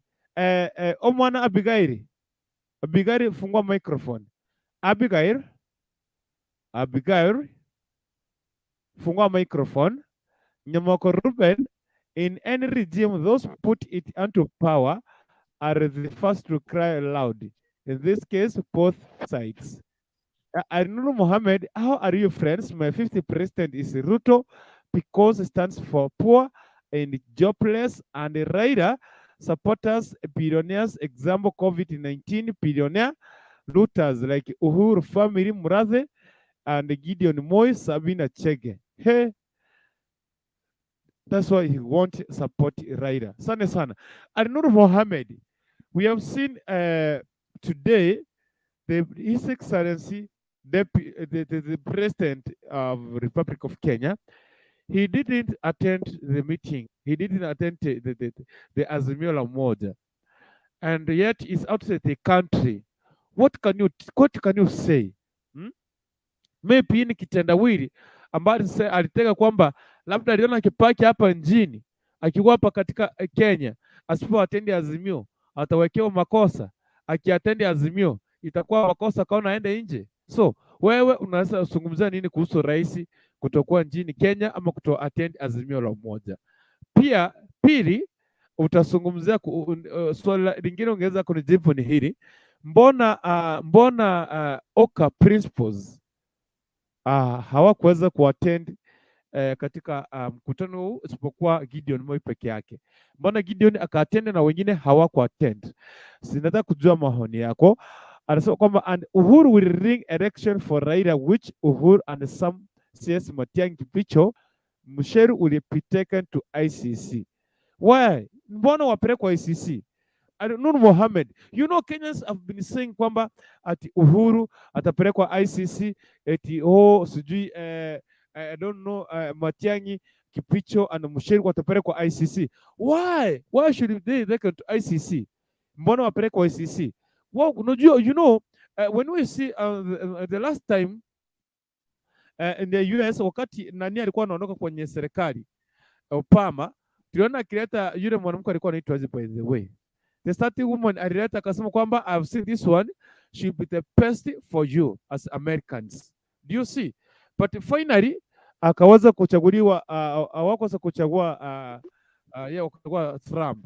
omwana Abigail. Abigail, fungua microphone. Abigail, Abigail, fungua microphone. Nyamoko Ruben, in any regime, those put it into power are the first to cry loud. In this case, both sides. Alinur Mohammed, how are you, friends? My 50 president is Ruto because it stands for poor and jobless, and Raila supporters, billionaires, example COVID-19 billionaire, looters like Uhuru family, Murathe, and Gideon Moi, Sabina Chege. Hey, that's why he won't support Raila. Sana sana. Alinur Mohammed, we have seen today His Excellency, the President of Republic of Kenya, he didn't attend the meeting. He didn't attend the Azimio la Umoja, and yet is outside the country. What can you say? Hmm? Maybe hii ni kitendawili ambayo alitega kwamba labda aliona Kibaki hapa nchini akiwa hapa katika Kenya, asipo attend Azimio atawekewa makosa, akiattend Azimio itakuwa makosa kaona aende nje. So wewe unaweza kuzungumzia nini kuhusu rais kutokuwa nchini Kenya ama kuto attend Azimio la Umoja? Pia pili, utazungumzia swali lingine ungeweza kunijibu ni hili: mbona OKA principals hawakuweza kuattend katika mkutano huu isipokuwa Gideon Moi peke yake? Mbona Gideon akaattend na wengine hawakuattend? Sinataka kujua maoni yako. Anasema kwamba and Uhuru will rig election for Raila, which Uhuru and some CS Matiang'i, Kibicho, Mucheru will be taken to ICC. Why? Mbona wapelekwa ICC? Nur Mohamed, you know Kenyans have been saying kwamba ati Uhuru atapelekwa ICC, eti oh sijui I don't know, Matiang'i, Kibicho and Mucheru watapelekwa ICC. Why? Why should they take to ICC? Mbona wapelekwa ICC? Well, unajua, when we see the last time in the US wakati nani alikuwa anaondoka kwenye serikali, Obama, tuliona akileta yule mwanamke alikuwa anaitwa aje, by the way, the starting woman, alileta akasema kwamba I've seen this one, she'll be the best for you as Americans. Do you see? But finally akaweza kuchaguliwa, hawakuweza kuchagua yeye, wakachagua Trump.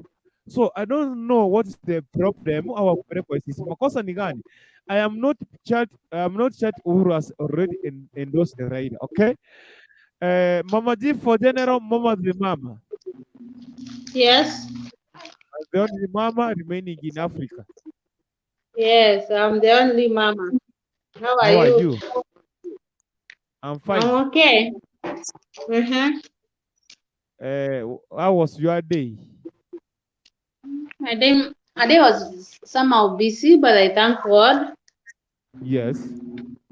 So I don't know what is the problem au kupelekwa ICC. Makosa ni gani? I am not chat Uhuru has already endorsed Raila. Okay? Mama G for General, Mama the Mama. Yes. The only mama remaining in Africa. Yes, I'm the only mama. How are How are you? You? I'm fine. I'm okay. How was your day? My day was somehow busy, but I thank God. Yes.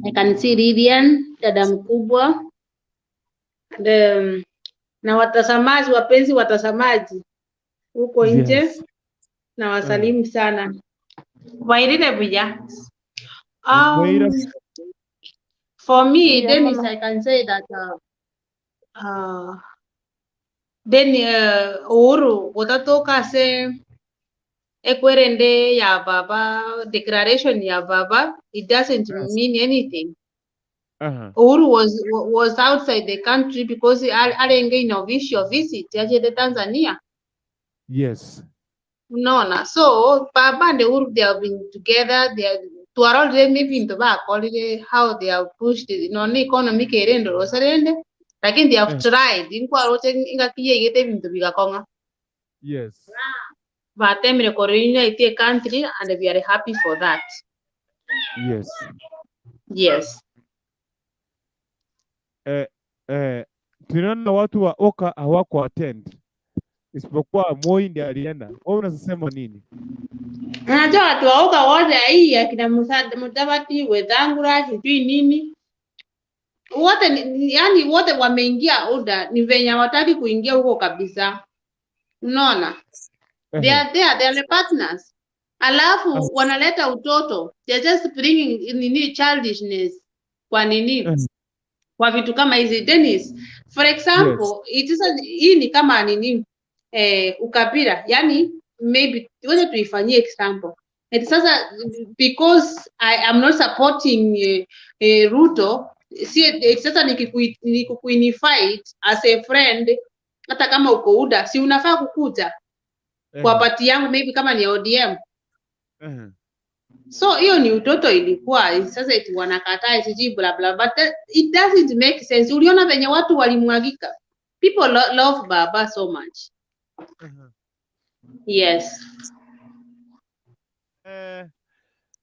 I can see Lilian, dada mkubwa. And, na watazamaji, wapenzi watazamaji huko nje. Yes. Na wasalimu sana. Wairire buya. Waira. For me, Buya Dennis, mama. I can say that then Uhuru utatoka se ekwerende ya baba declaration ya baba, it doesn't mean anything. Uhuru was outside the country because alenge in official visit yachete Tanzania. Yes. Unaona, so baba and Uhuru, they have been together, they are twarorire n'ebintu bakorire, how they have pushed none economic erendo rosarende, lakini they have tried inkwaroche ingakiyeigete ebintu bigakong'a. Yes. Batemire kori unite a country and we are happy for that. Yes. Yes. Tunaona watu wa Oka hawako attend isipokuwa Moi ndiye alienda. Wewe unasema nini? Unajua watu wa Oka wote hii akina Mudavadi, Wetangula, sijui nini wote yani wote wameingia UDA, ni venye hawataki kuingia huko kabisa. Unaona? They are there, they are the partners. Alafu wanaleta utoto. They're just bringing nini childishness kwa nini? Kwa vitu kama hizi Dennis. For example, it is hii ni kama nini ukabila. Yani maybe tuweze tuifanyie example. And sasa because I am not supporting Ruto, si sasa nikikuinvite as a friend, hata kama uko UDA, si unafaa kukuja kwa party yangu maybe kama ni ODM. So hiyo ni utoto ilikuwa sasa eti wanakataa sijui bla bla, but it doesn't make sense. Uliona venye watu walimwagika. People love Baba so much. Yes.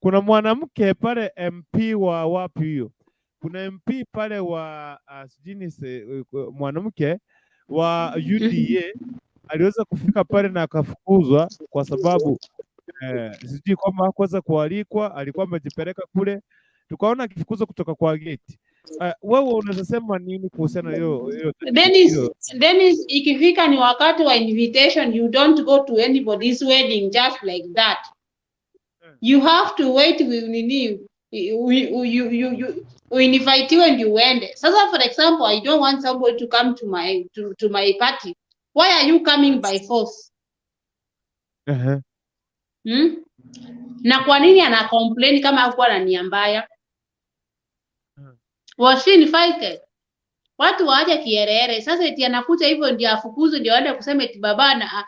Kuna mwanamke pale MP wa wapi huyo? Kuna MP pale wa sijui ni mwanamke wa UDA aliweza kufika pale na akafukuzwa kwa sababu sijui kwamba hakuweza kualikwa, alikuwa amejipeleka kule, tukaona akifukuzwa kutoka kwa geti. Wewe unaweza sema nini kuhusiana na hiyo hiyo Dennis, hiyo? Dennis, ikifika ni wakati wa invitation, you don't go to anybody's wedding just like that. You have to wait with nini you uinvitiwe ndio uende. Sasa for example, I don't want somebody to come to my party. Why are you coming by force? Hmm? Na kwa nini ana complain kama hakuwa na nia mbaya? Was she invited? Watu waache kiherehere. Sasa eti anakuja hivyo ndio afukuzwe ndio aende kusema eti baba na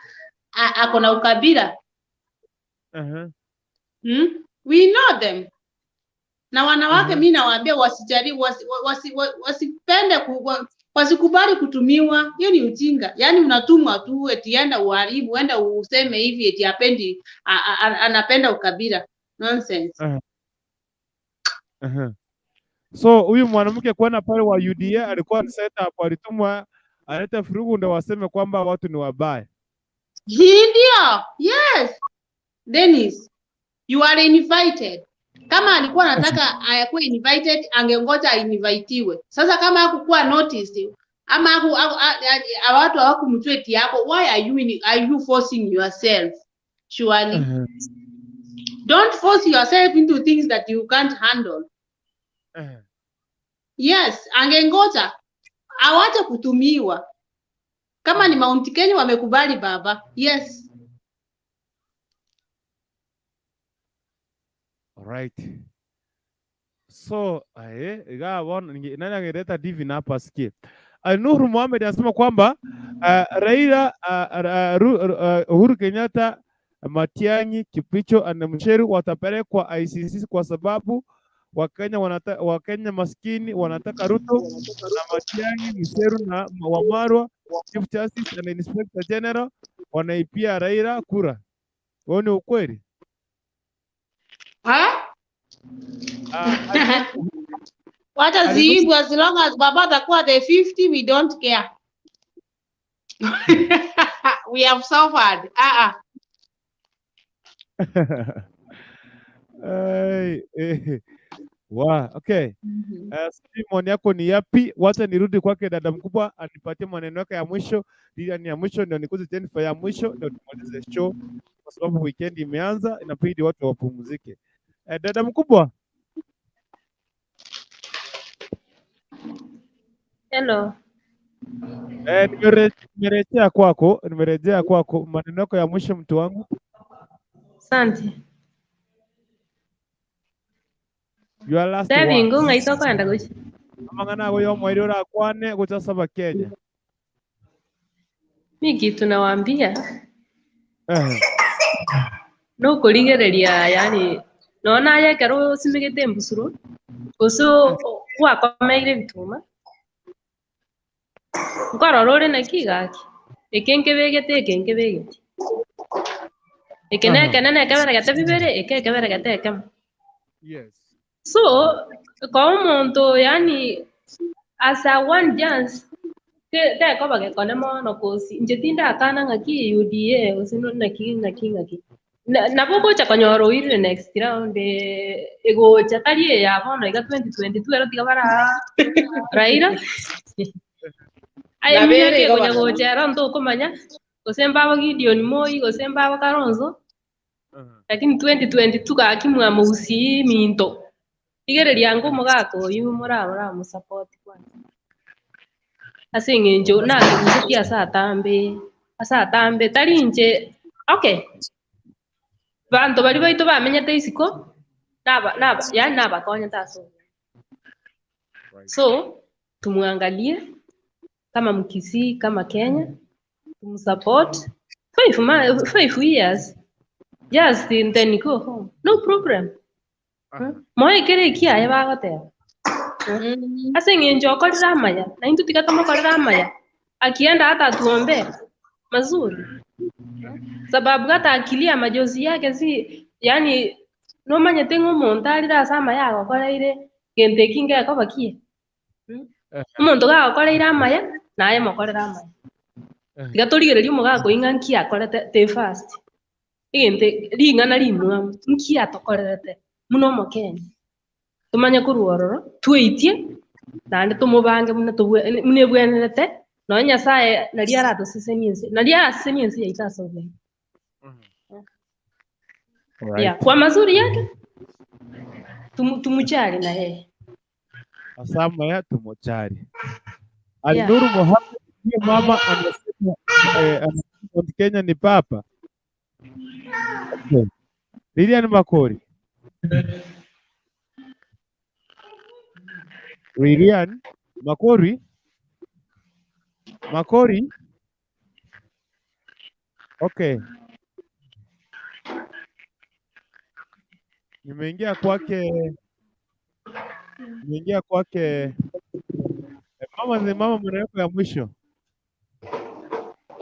ako na ukabila. Hmm? We know them. Na wanawake mi nawaambia wasijaribu wasipende wasikubali kutumiwa. Hiyo ni ujinga. Yaani unatumwa tu eti enda uharibu, enda useme hivi eti apendi anapenda ukabila. Nonsense. So huyu mwanamke kwenda pale wa UDA alikuwa ni setup, alitumwa alete furugu ndio waseme kwamba watu ni wabaya. Ndio. Yes. Dennis, you are invited. Kama alikuwa anataka ayakuwe invited, angengoja invitiwe. Sasa kama hakukuwa noticed ama watu hawakumjua eti yako, why are you forcing yourself? Surely. Don't force yourself into things that you can't handle. Yes, angengoja awache kutumiwa. Kama ni Mount Kenya wamekubali baba. Yes. Alright. So, ingawa nani angeleta Divin hapa asikie. Nuru Mohamed anasema kwamba Raila Uhuru Kenyatta, Matiang'i, Kibicho na Mucheru watapelekwa ICC kwa sababu Wakenya maskini wanataka Ruto na Matiang'i, Mucheru na Wamarwa, Chief Justice and Inspector General wanaipia Raila kura. Huo ni ukweli? Ha? Wacha ziibwe, as long as baba atakuwa the 50, we don't care. We have suffered. Ah ah. Ai, eh. Wa, okay. Sijui maoni yako ni yapi? Wacha nirudi kwake dada mkubwa anipatie maneno yake ya mwisho. Lilian ya mwisho ndio nikuze Jennifer ya mwisho ndio tumalize show, kwa sababu weekend imeanza, inabidi watu wapumzike. Dada mkubwa, Hello. nimerejea kwako, maneno yako ya mwisho mtu wangu. Asante. Your last Devi words. ngunga itokwenda guchi. Amang'ana ago yomoire orakwane gocha saba Kenya. Mi kitu nawaambia no kurigereria yani nona yekero simigite mbusuro gusu gwakomeire bituma nkorora uri naki gaki iki nkibigete iki nkibigete iki nekene nekeberegete bibere iki ekeberegete ekemo. Yes. So kwa omonto yani as a one chance tekoba gekone mono kosi inche tindakana ng'aki UDA gose no naki ng'aki ng'aki nabo gocha konyora oirire next round egocha tari eya bono iga 2022 ero tiga bara Raila aye Nabere minyake igo gonya bana. gocha ero ntokomanya gose mbabo Gideon Moi gose mbabo Kalonzo lakini 2022 gaki mwamugusi minto igereria ngo omogaka oyu mora musupport kwanza ase eng'encho nakegusetie ase atambe tari inche okay banto bari baito bamenyete isiko naba naba yani nabakonyete ase obuya. So tumwangalie kama Mkisii kama Kenya tumsupport 5 years just then go home no problem. Moekere kiaye bagoteba ase eng'encho okorire amaya na intwe tiga tomokorere amaya akienda hata atuombe mazuri sababu hata akilia majozi yake si yani nomanyete ng'a omonto arire ase amaya agokoreire gento eki ngekoba kiye. Omonto gagokoreire amaya naye mokorere amaya tiga torigereria omogaka oing'a nki akorete te first egento ring'ana rimwamu nki atokorerete muno omokenya tumanye korwa ororo tweitie naende tomobange buna buna ebwenerete nonya Nyasaye nari aratosesenie ense nari arasesenie ense yaito ase obwenge. Yeah, kwa mazuri yake tumuchari na yeye. Asama ya tumuchari. Alinuru Mohamed ndiye mama anasema anasema Kenya ni papa. Okay. Lilian Makori. Lilian Makori. Makori. Okay. Nimeingia kwake. Mama ni mama mwana yako ya mwisho.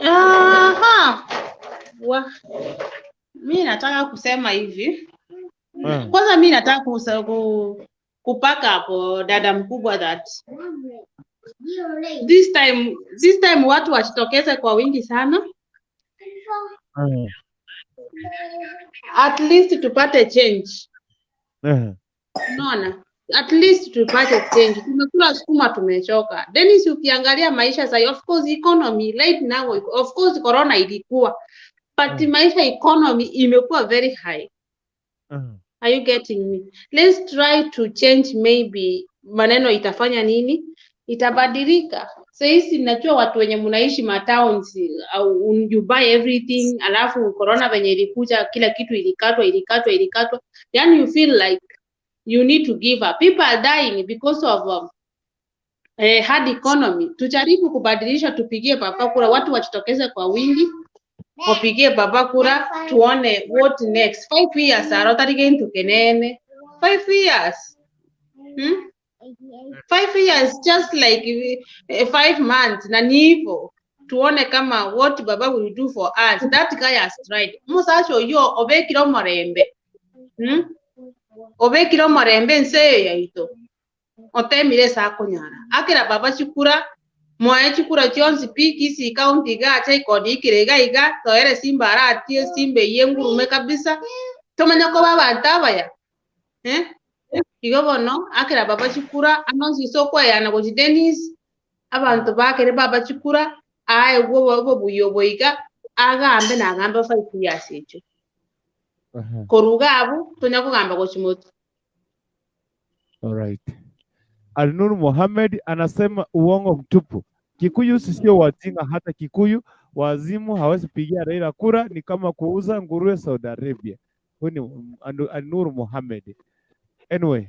Aha. Wa. Mimi nataka kusema hivi. Kwanza mimi nataka kupaka hapo dada mkubwa that this time watu wajitokeze kwa wingi sana. At least tupate change. Unaona? At least tupate change. Tumekula sukuma tumechoka. Dennis, ukiangalia maisha sasa, of course economy right now, of course corona ilikuwa. But maisha economy imekuwa very high. Are you getting me? Let's try to change maybe maneno itafanya nini? Itabadilika. Sasa najua watu wenye mnaishi matowns, you buy everything, alafu corona venye ilikuja kila kitu ilikatwa. Yani you feel like you need to give up. People are dying because of hard economy. Tujaribu kubadilisha, tupigie baba kura, watu wajitokeze kwa wingi. Wapigie baba kura, tuone what next. 5 years arotarige into kenene. 5 years. 5 years just like 5 months na ni hivyo. Tuone kama what baba will do for us. That guy has tried. Musacho yo obekiro morembe. Obekiro morembe nse yaito. Otemire sakonyara. Akira baba chikura mwae chikura chionsi piki si county ga cha ikodi iga iga toere simba aratie simbe yengurume kabisa. Tomanya ko baba ntabaya. Igo bono akera baba chikura anonsi sokweyana gochi Dennis abantu bakere baba chikura aye gwo bo buyo boiga agambe na agambe 5 years echo. Koruga abu tonya kugamba gochi moto. All right. Alnur Mohamed anasema uongo mtupu. Kikuyu sio wajinga hata Kikuyu wazimu hawezi pigia Raila kura, ni kama kuuza nguruwe Saudi Arabia. Huyu ni Alnur Mohamed. Anyway,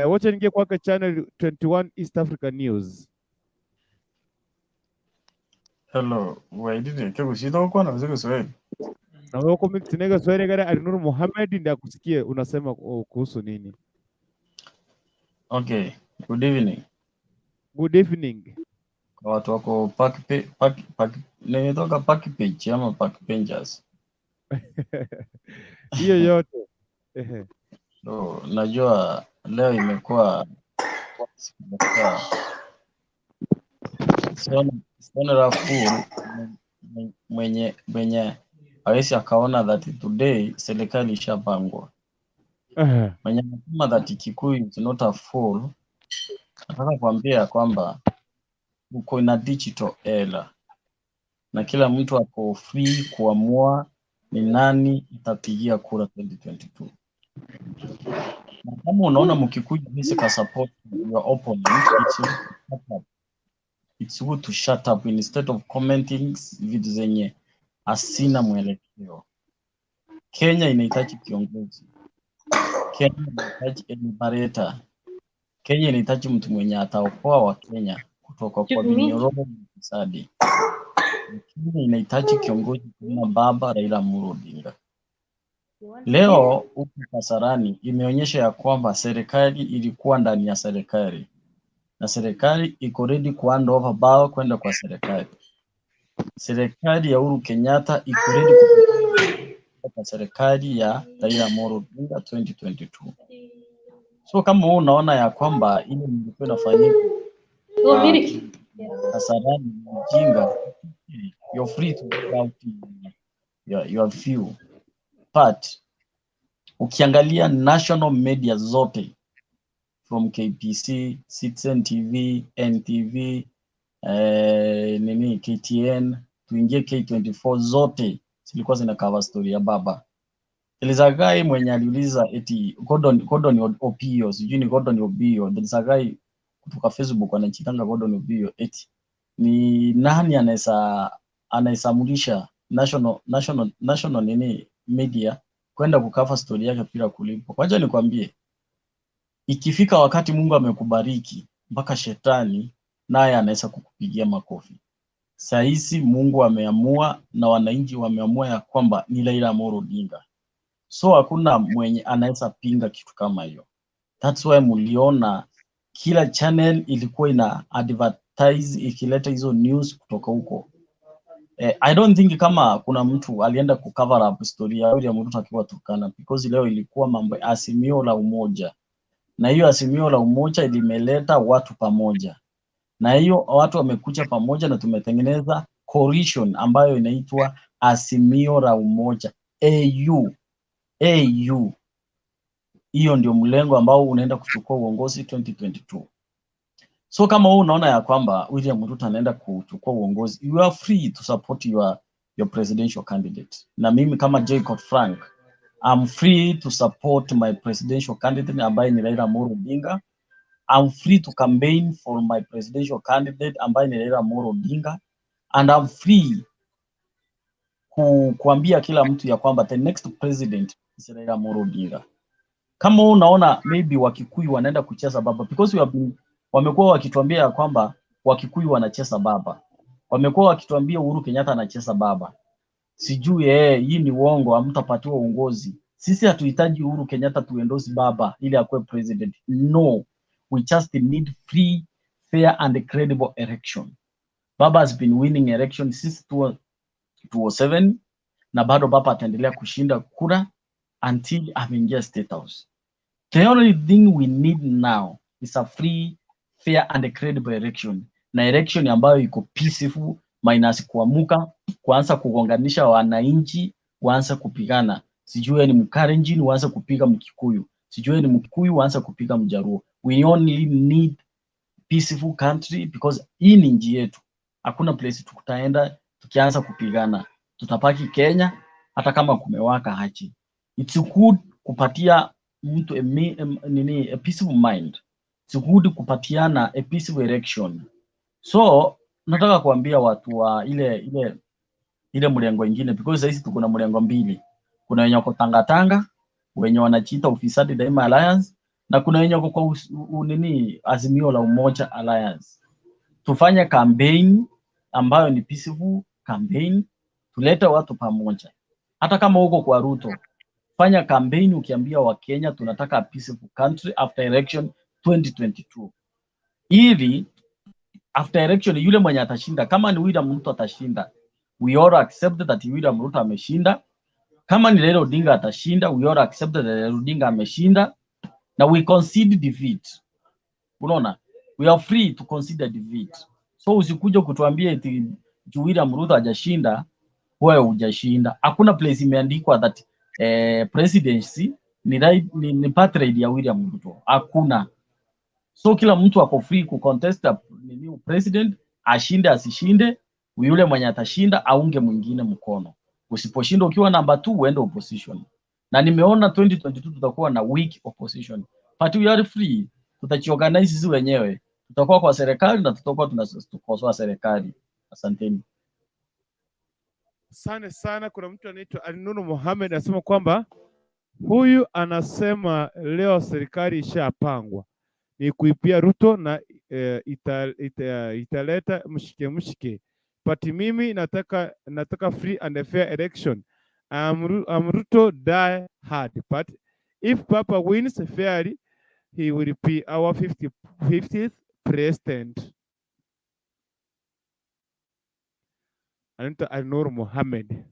wacha ningie kwake channel 21 East Africa News. Hello, waidide kekushida ukwana vizuri Kiswahili. Na wewe uko mix nega Swahili gari Alnur Mohamed ndiye akusikie unasema kuhusu nini. Okay, good evening. Good evening. Kwa watu wako park nimetoka park page ama park benchers. Hiyo yote. Ehe. So, najua leo imekuwa siona Rafuru mwenye hawezi akaona that today serikali ishapangwa. Mwenye anasema that Kikuyu is not a fool, nataka kuambia kwamba uko na digital era na kila mtu ako free kuamua ni nani itapigia kura 2022. Na kama unaona Mkikuyu hawezi ka support your opponent, it's good to shut up instead of commenting vitu zenye asina mwelekeo. Kenya inahitaji kiongozi. Kenya inahitaji liberator. Kenya inahitaji mtu mwenye ataokoa wa Kenya kutoka kwa minyororo ya ufisadi. Kenya inahitaji kiongozi kama Baba Raila Amolo Odinga. Leo huku Kasarani imeonyesha ya kwamba serikali ilikuwa ndani ya serikali na serikali iko ready ku hand over power kwenda kwa serikali. Serikali ya Uhuru Kenyatta iko ready kwa serikali ya Raila Amolo Odinga 2022. So kama wewe unaona ya kwamba ile ilikuwa inafanyika Kasarani ujinga, you're free to give out your view. But ukiangalia national media zote from KBC, Citizen TV, NTV, nini KTN, tuingie K24, zote zilikuwa zina cover story ya baba. There is a guy mwenye aliuliza eti Gordon Opio, sijui ni Gordon Opio. There is a guy kutoka Facebook anachitanga Gordon Opio eti ni nani anaisamulisha national nini media kwenda kucover story yake bila kulipwa. Wacha nikwambie, ikifika wakati Mungu amekubariki mpaka shetani naye anaweza kukupigia makofi. Sahizi Mungu ameamua na wananchi wameamua ya kwamba ni Raila Amolo Odinga. So hakuna mwenye anaweza pinga kitu kama hiyo. That's why muliona kila channel ilikuwa ina advertise ikileta hizo news kutoka huko. I don't think kama kuna mtu alienda kucover up story ya William Ruto akiwa Turkana, because leo ilikuwa mambo ya Azimio la Umoja, na hiyo Azimio la Umoja limeleta watu pamoja, na hiyo watu wamekuja pamoja na tumetengeneza coalition ambayo inaitwa Azimio la Umoja AU. AU hiyo ndio mlengo ambao unaenda kuchukua uongozi 2022. So kama wewe unaona ya kwamba William Ruto anaenda kuchukua uongozi, you are free to support your presidential candidate. Na mimi kama Jacob Frank, I'm free to support my presidential candidate ambaye ni Raila Amolo Odinga. I'm free to campaign for my presidential candidate ambaye ni Raila Amolo Odinga, and I'm free kuambia kila mtu ya kwamba the next president is Raila Amolo Odinga. Kama wewe unaona maybe Wakikuyu wanaenda kucheza baba, because we have been, wamekuwa wakituambia ya kwamba Wakikuyu wanacheza baba, wamekuwa wakituambia Uhuru Kenyatta anacheza baba, sijui hii ni uongo, hamtapatiwa uongozi. Sisi hatuhitaji Uhuru Kenyatta tuendorse baba ili akuwe president. No, we just need free, fair and credible election. Baba has been winning election since 2007 na bado baba ataendelea kushinda kura until ameingia State House. The only thing we need now is a free, fair and credible election, na election ambayo iko peaceful minus kuamuka kuanza kugonganisha wananchi, waanze kupigana, sijui ni Mkalenjin waanze kupiga Mkikuyu. Sijui ni Mkikuyu uanze kupiga Mjaruo. We only need peaceful country because hii ni nchi yetu. Hakuna place tutaenda tukianza kupigana. Tutapaki Kenya hata kama kumewaka hachi. It's good kupatia mtu nini, a peaceful mind. It's good kupatiana a peaceful election. So nataka kuambia watu wa ile mlengo ingine, because sasa tuko na mlengo mbili. Kuna wenye wako Tanga Tanga, wenye wanajiita Ufisadi Daima Alliance, na kuna wenye wako kwa nini, Azimio la Umoja Alliance. Tufanye campaign ambayo ni peaceful campaign, tulete watu pamoja. Hata kama uko kwa Ruto, fanya campaign ukiambia Wakenya tunataka a peaceful country after election 2022. Ili after election yule mwenye atashinda, kama ni William Ruto atashinda, we all accept that William Ruto ameshinda. Kama ni Raila Odinga atashinda, we all accept that Raila Odinga ameshinda, na we concede defeat. Unaona, we are free to consider defeat. So usikuje kutuambia eti juu William Ruto hajashinda, wewe hujashinda. Hakuna place imeandikwa that presidency ni, right, ni birthright ya William Ruto. Hakuna. So kila mtu ako free ku contest nini president, ashinde asishinde, yule mwenye atashinda aunge mwingine mkono. Usiposhinda ukiwa number 2 uende opposition. Na nimeona 2022 tutakuwa na weak opposition. But we are free. Tutajiorganize sisi wenyewe. Tutakuwa kwa serikali na tutakuwa tunakosoa serikali. Asanteni. Asante sana. Kuna mtu anaitwa Alinunu Mohamed anasema kwamba huyu anasema leo serikali ishapangwa ni kuipia Ruto na italeta mshike mshike. But mimi nataka free and fair election. I'm Ruto die hard. But if Papa wins fairly, he will be our 50th president. Anaitwa Alnur Mohamed.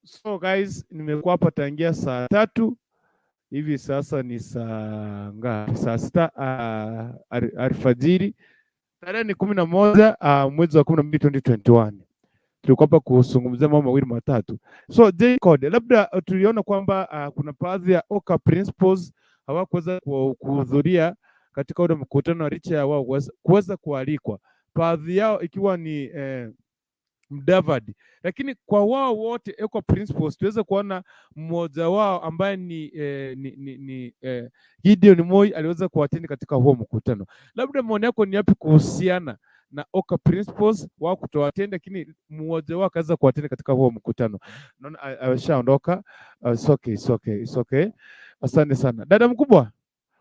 So guys, nimekuwa hapa tangia saa 3 hivi sasa ni saa ngapi? Saa 6 alfajiri. Tarehe ni 11 mwezi wa 12 2021. Tulikuwa hapa kuzungumzia mambo mawili matatu. So J Code, labda tuliona kwamba kuna baadhi ya Oka principles hawakuweza kuhudhuria katika ule mkutano licha ya wao kuweza kualikwa, baadhi yao ikiwa ni Mudavadi, lakini kwa wao wote Eco Principles tuweze kuona mmoja wao ambaye ni Gideon Moi aliweza kuattend katika huo mkutano. Labda maoni yako ni yapi kuhusiana na Oka Principles wao kutoattend, lakini mmoja wao akaweza kuattend katika huo mkutano? Naona ameshaondoka. It's okay, it's okay, it's okay. Asante sana dada mkubwa,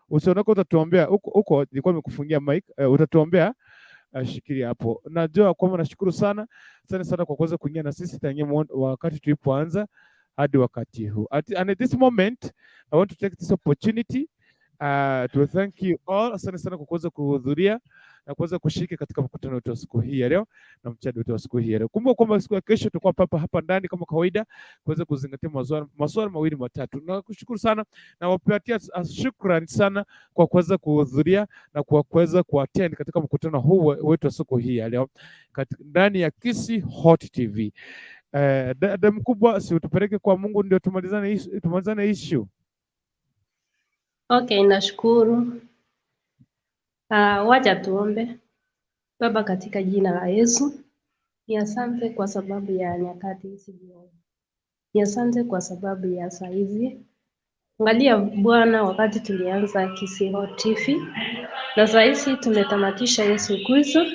usiondoke, utatuombea huko huko. Nilikuwa nimekufungia mic, utatuombea. Shikilia hapo. Najua kwamba nashukuru sana sana sana kwa kuweza kuingia na sisi tangia wakati tulipoanza hadi wakati huu. And at this moment I want to take this opportunity to thank you all. Asante sana kwa kuweza kuhudhuria na kuweza kushiriki katika mkutano wetu wa siku hii ya leo na mchado wetu wa siku hii ya leo. Kumbuka kwamba siku ya kesho tutakuwa papa hapa ndani kama kawaida kuweza kuzingatia maswala mawili matatu. Na kushukuru sana na wapatia shukrani sana kwa kuweza kuhudhuria na kwa kuweza kuattend katika mkutano huu wetu wa siku hii ya leo ndani ya Kisii Hot TV. Dada mkubwa, si utupeleke kwa Mungu ndio tumalizane issue. Okay, nashukuru. Wacha tuombe. Baba, katika jina la Yesu, ni asante kwa sababu ya nyakati hizi jioni. Ni asante kwa sababu ya saa hizi. Angalia Bwana, wakati tulianza Kisii Hot TV na saa hizi tumetamatisha Yesu Kristo.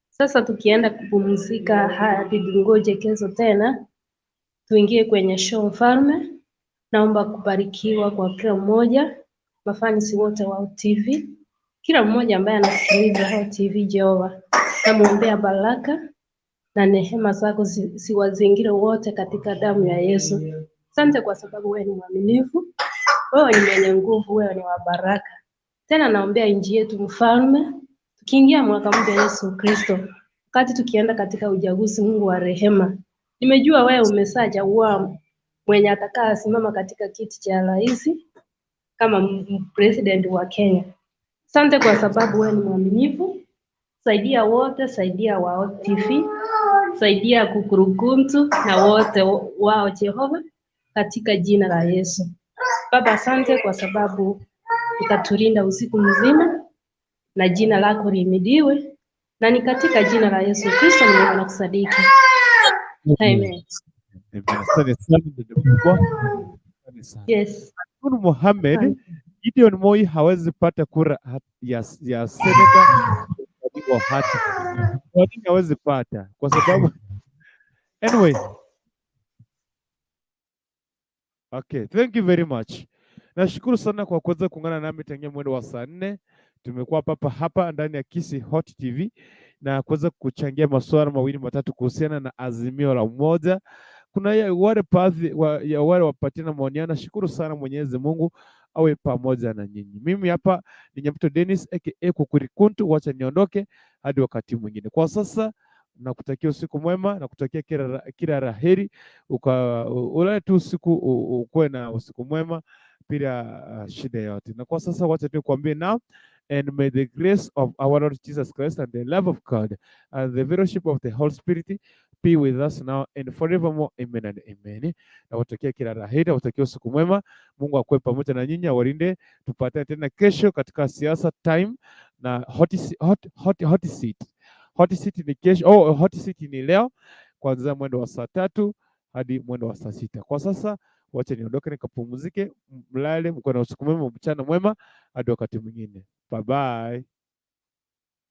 Sasa tukienda kupumzika hadi tungoje kesho tena tuingie kwenye show mfalme. Naomba kubarikiwa kwa kila mmoja, mafanisi wote wa TV, kila mmoja ambaye anasikiliza Hot TV. Jehova, namuombea baraka na neema zako ziwazingire wote katika damu ya Yesu. Asante kwa sababu wewe ni mwaminifu, wewe ni mwenye nguvu, wewe ni wa baraka. Tena naombea nchi yetu mfalme, tukiingia mwaka mpya Yesu Kristo, wakati tukienda katika uchaguzi, Mungu wa rehema, nimejua wewe umeshachagua mwenye atakaa simama katika kiti cha rais kama president wa Kenya. Asante kwa sababu wewe ni mwaminifu. Saidia wote, saidia wa Hot TV, saidia kukurukuntu na wote wao Jehova, katika jina la Yesu. Baba, asante kwa sababu utatulinda usiku mzima, na jina lako lihimidiwe, na ni katika jina la Yesu Kristo nimeomba na kusadiki. Amen. Amen. Asante sana dada mkubwa. Asante sana. Yes. Nur Mohamed, Asante. Gideon Moi hawezi pata kura ya seneta wa hata. Kwa nini hawezi pata? Kwa sababu anyway. Okay, thank you very much. Nashukuru sana kwa kuweza kuungana nami tangia mwendo wa saa 4. Tumekuwa papa hapa ndani ya Kisii Hot TV na kuweza kuchangia masuala mawili matatu kuhusiana na Azimio la Umoja. Kuna ya wale baadhi ya wale wapatiana maoni yao. Nashukuru sana, Mwenyezi Mungu awe pamoja na nyinyi. Mimi hapa ni Nyamto Dennis aka Kukurikuntu, wacha niondoke hadi wakati mwingine. Kwa sasa nakutakia usiku mwema, nakutakia kila la heri, ulale tu usiku, ukuwe na usiku mwema bila shida yote. Na kwa sasa wacha tu kuambie now, and may the grace of our Lord Jesus Christ and the love of God and the fellowship of the Holy Spirit be with us now and forevermore. Amen and amen. Nawatakia kila la heri, nawatakia usiku mwema. Mungu akuwe pamoja na nyinyi, awalinde. Tupatane tena kesho katika Siasa Time na hot seat. Hot seat ni kesho. Oh, hot seat ni leo kuanzia mwendo wa saa 3 hadi mwendo wa saa 6. Kwa sasa wacha niondoke nikapumzike, mlale, mkuwe na usiku mwema, mchana mwema, hadi wakati mwingine. Bye bye.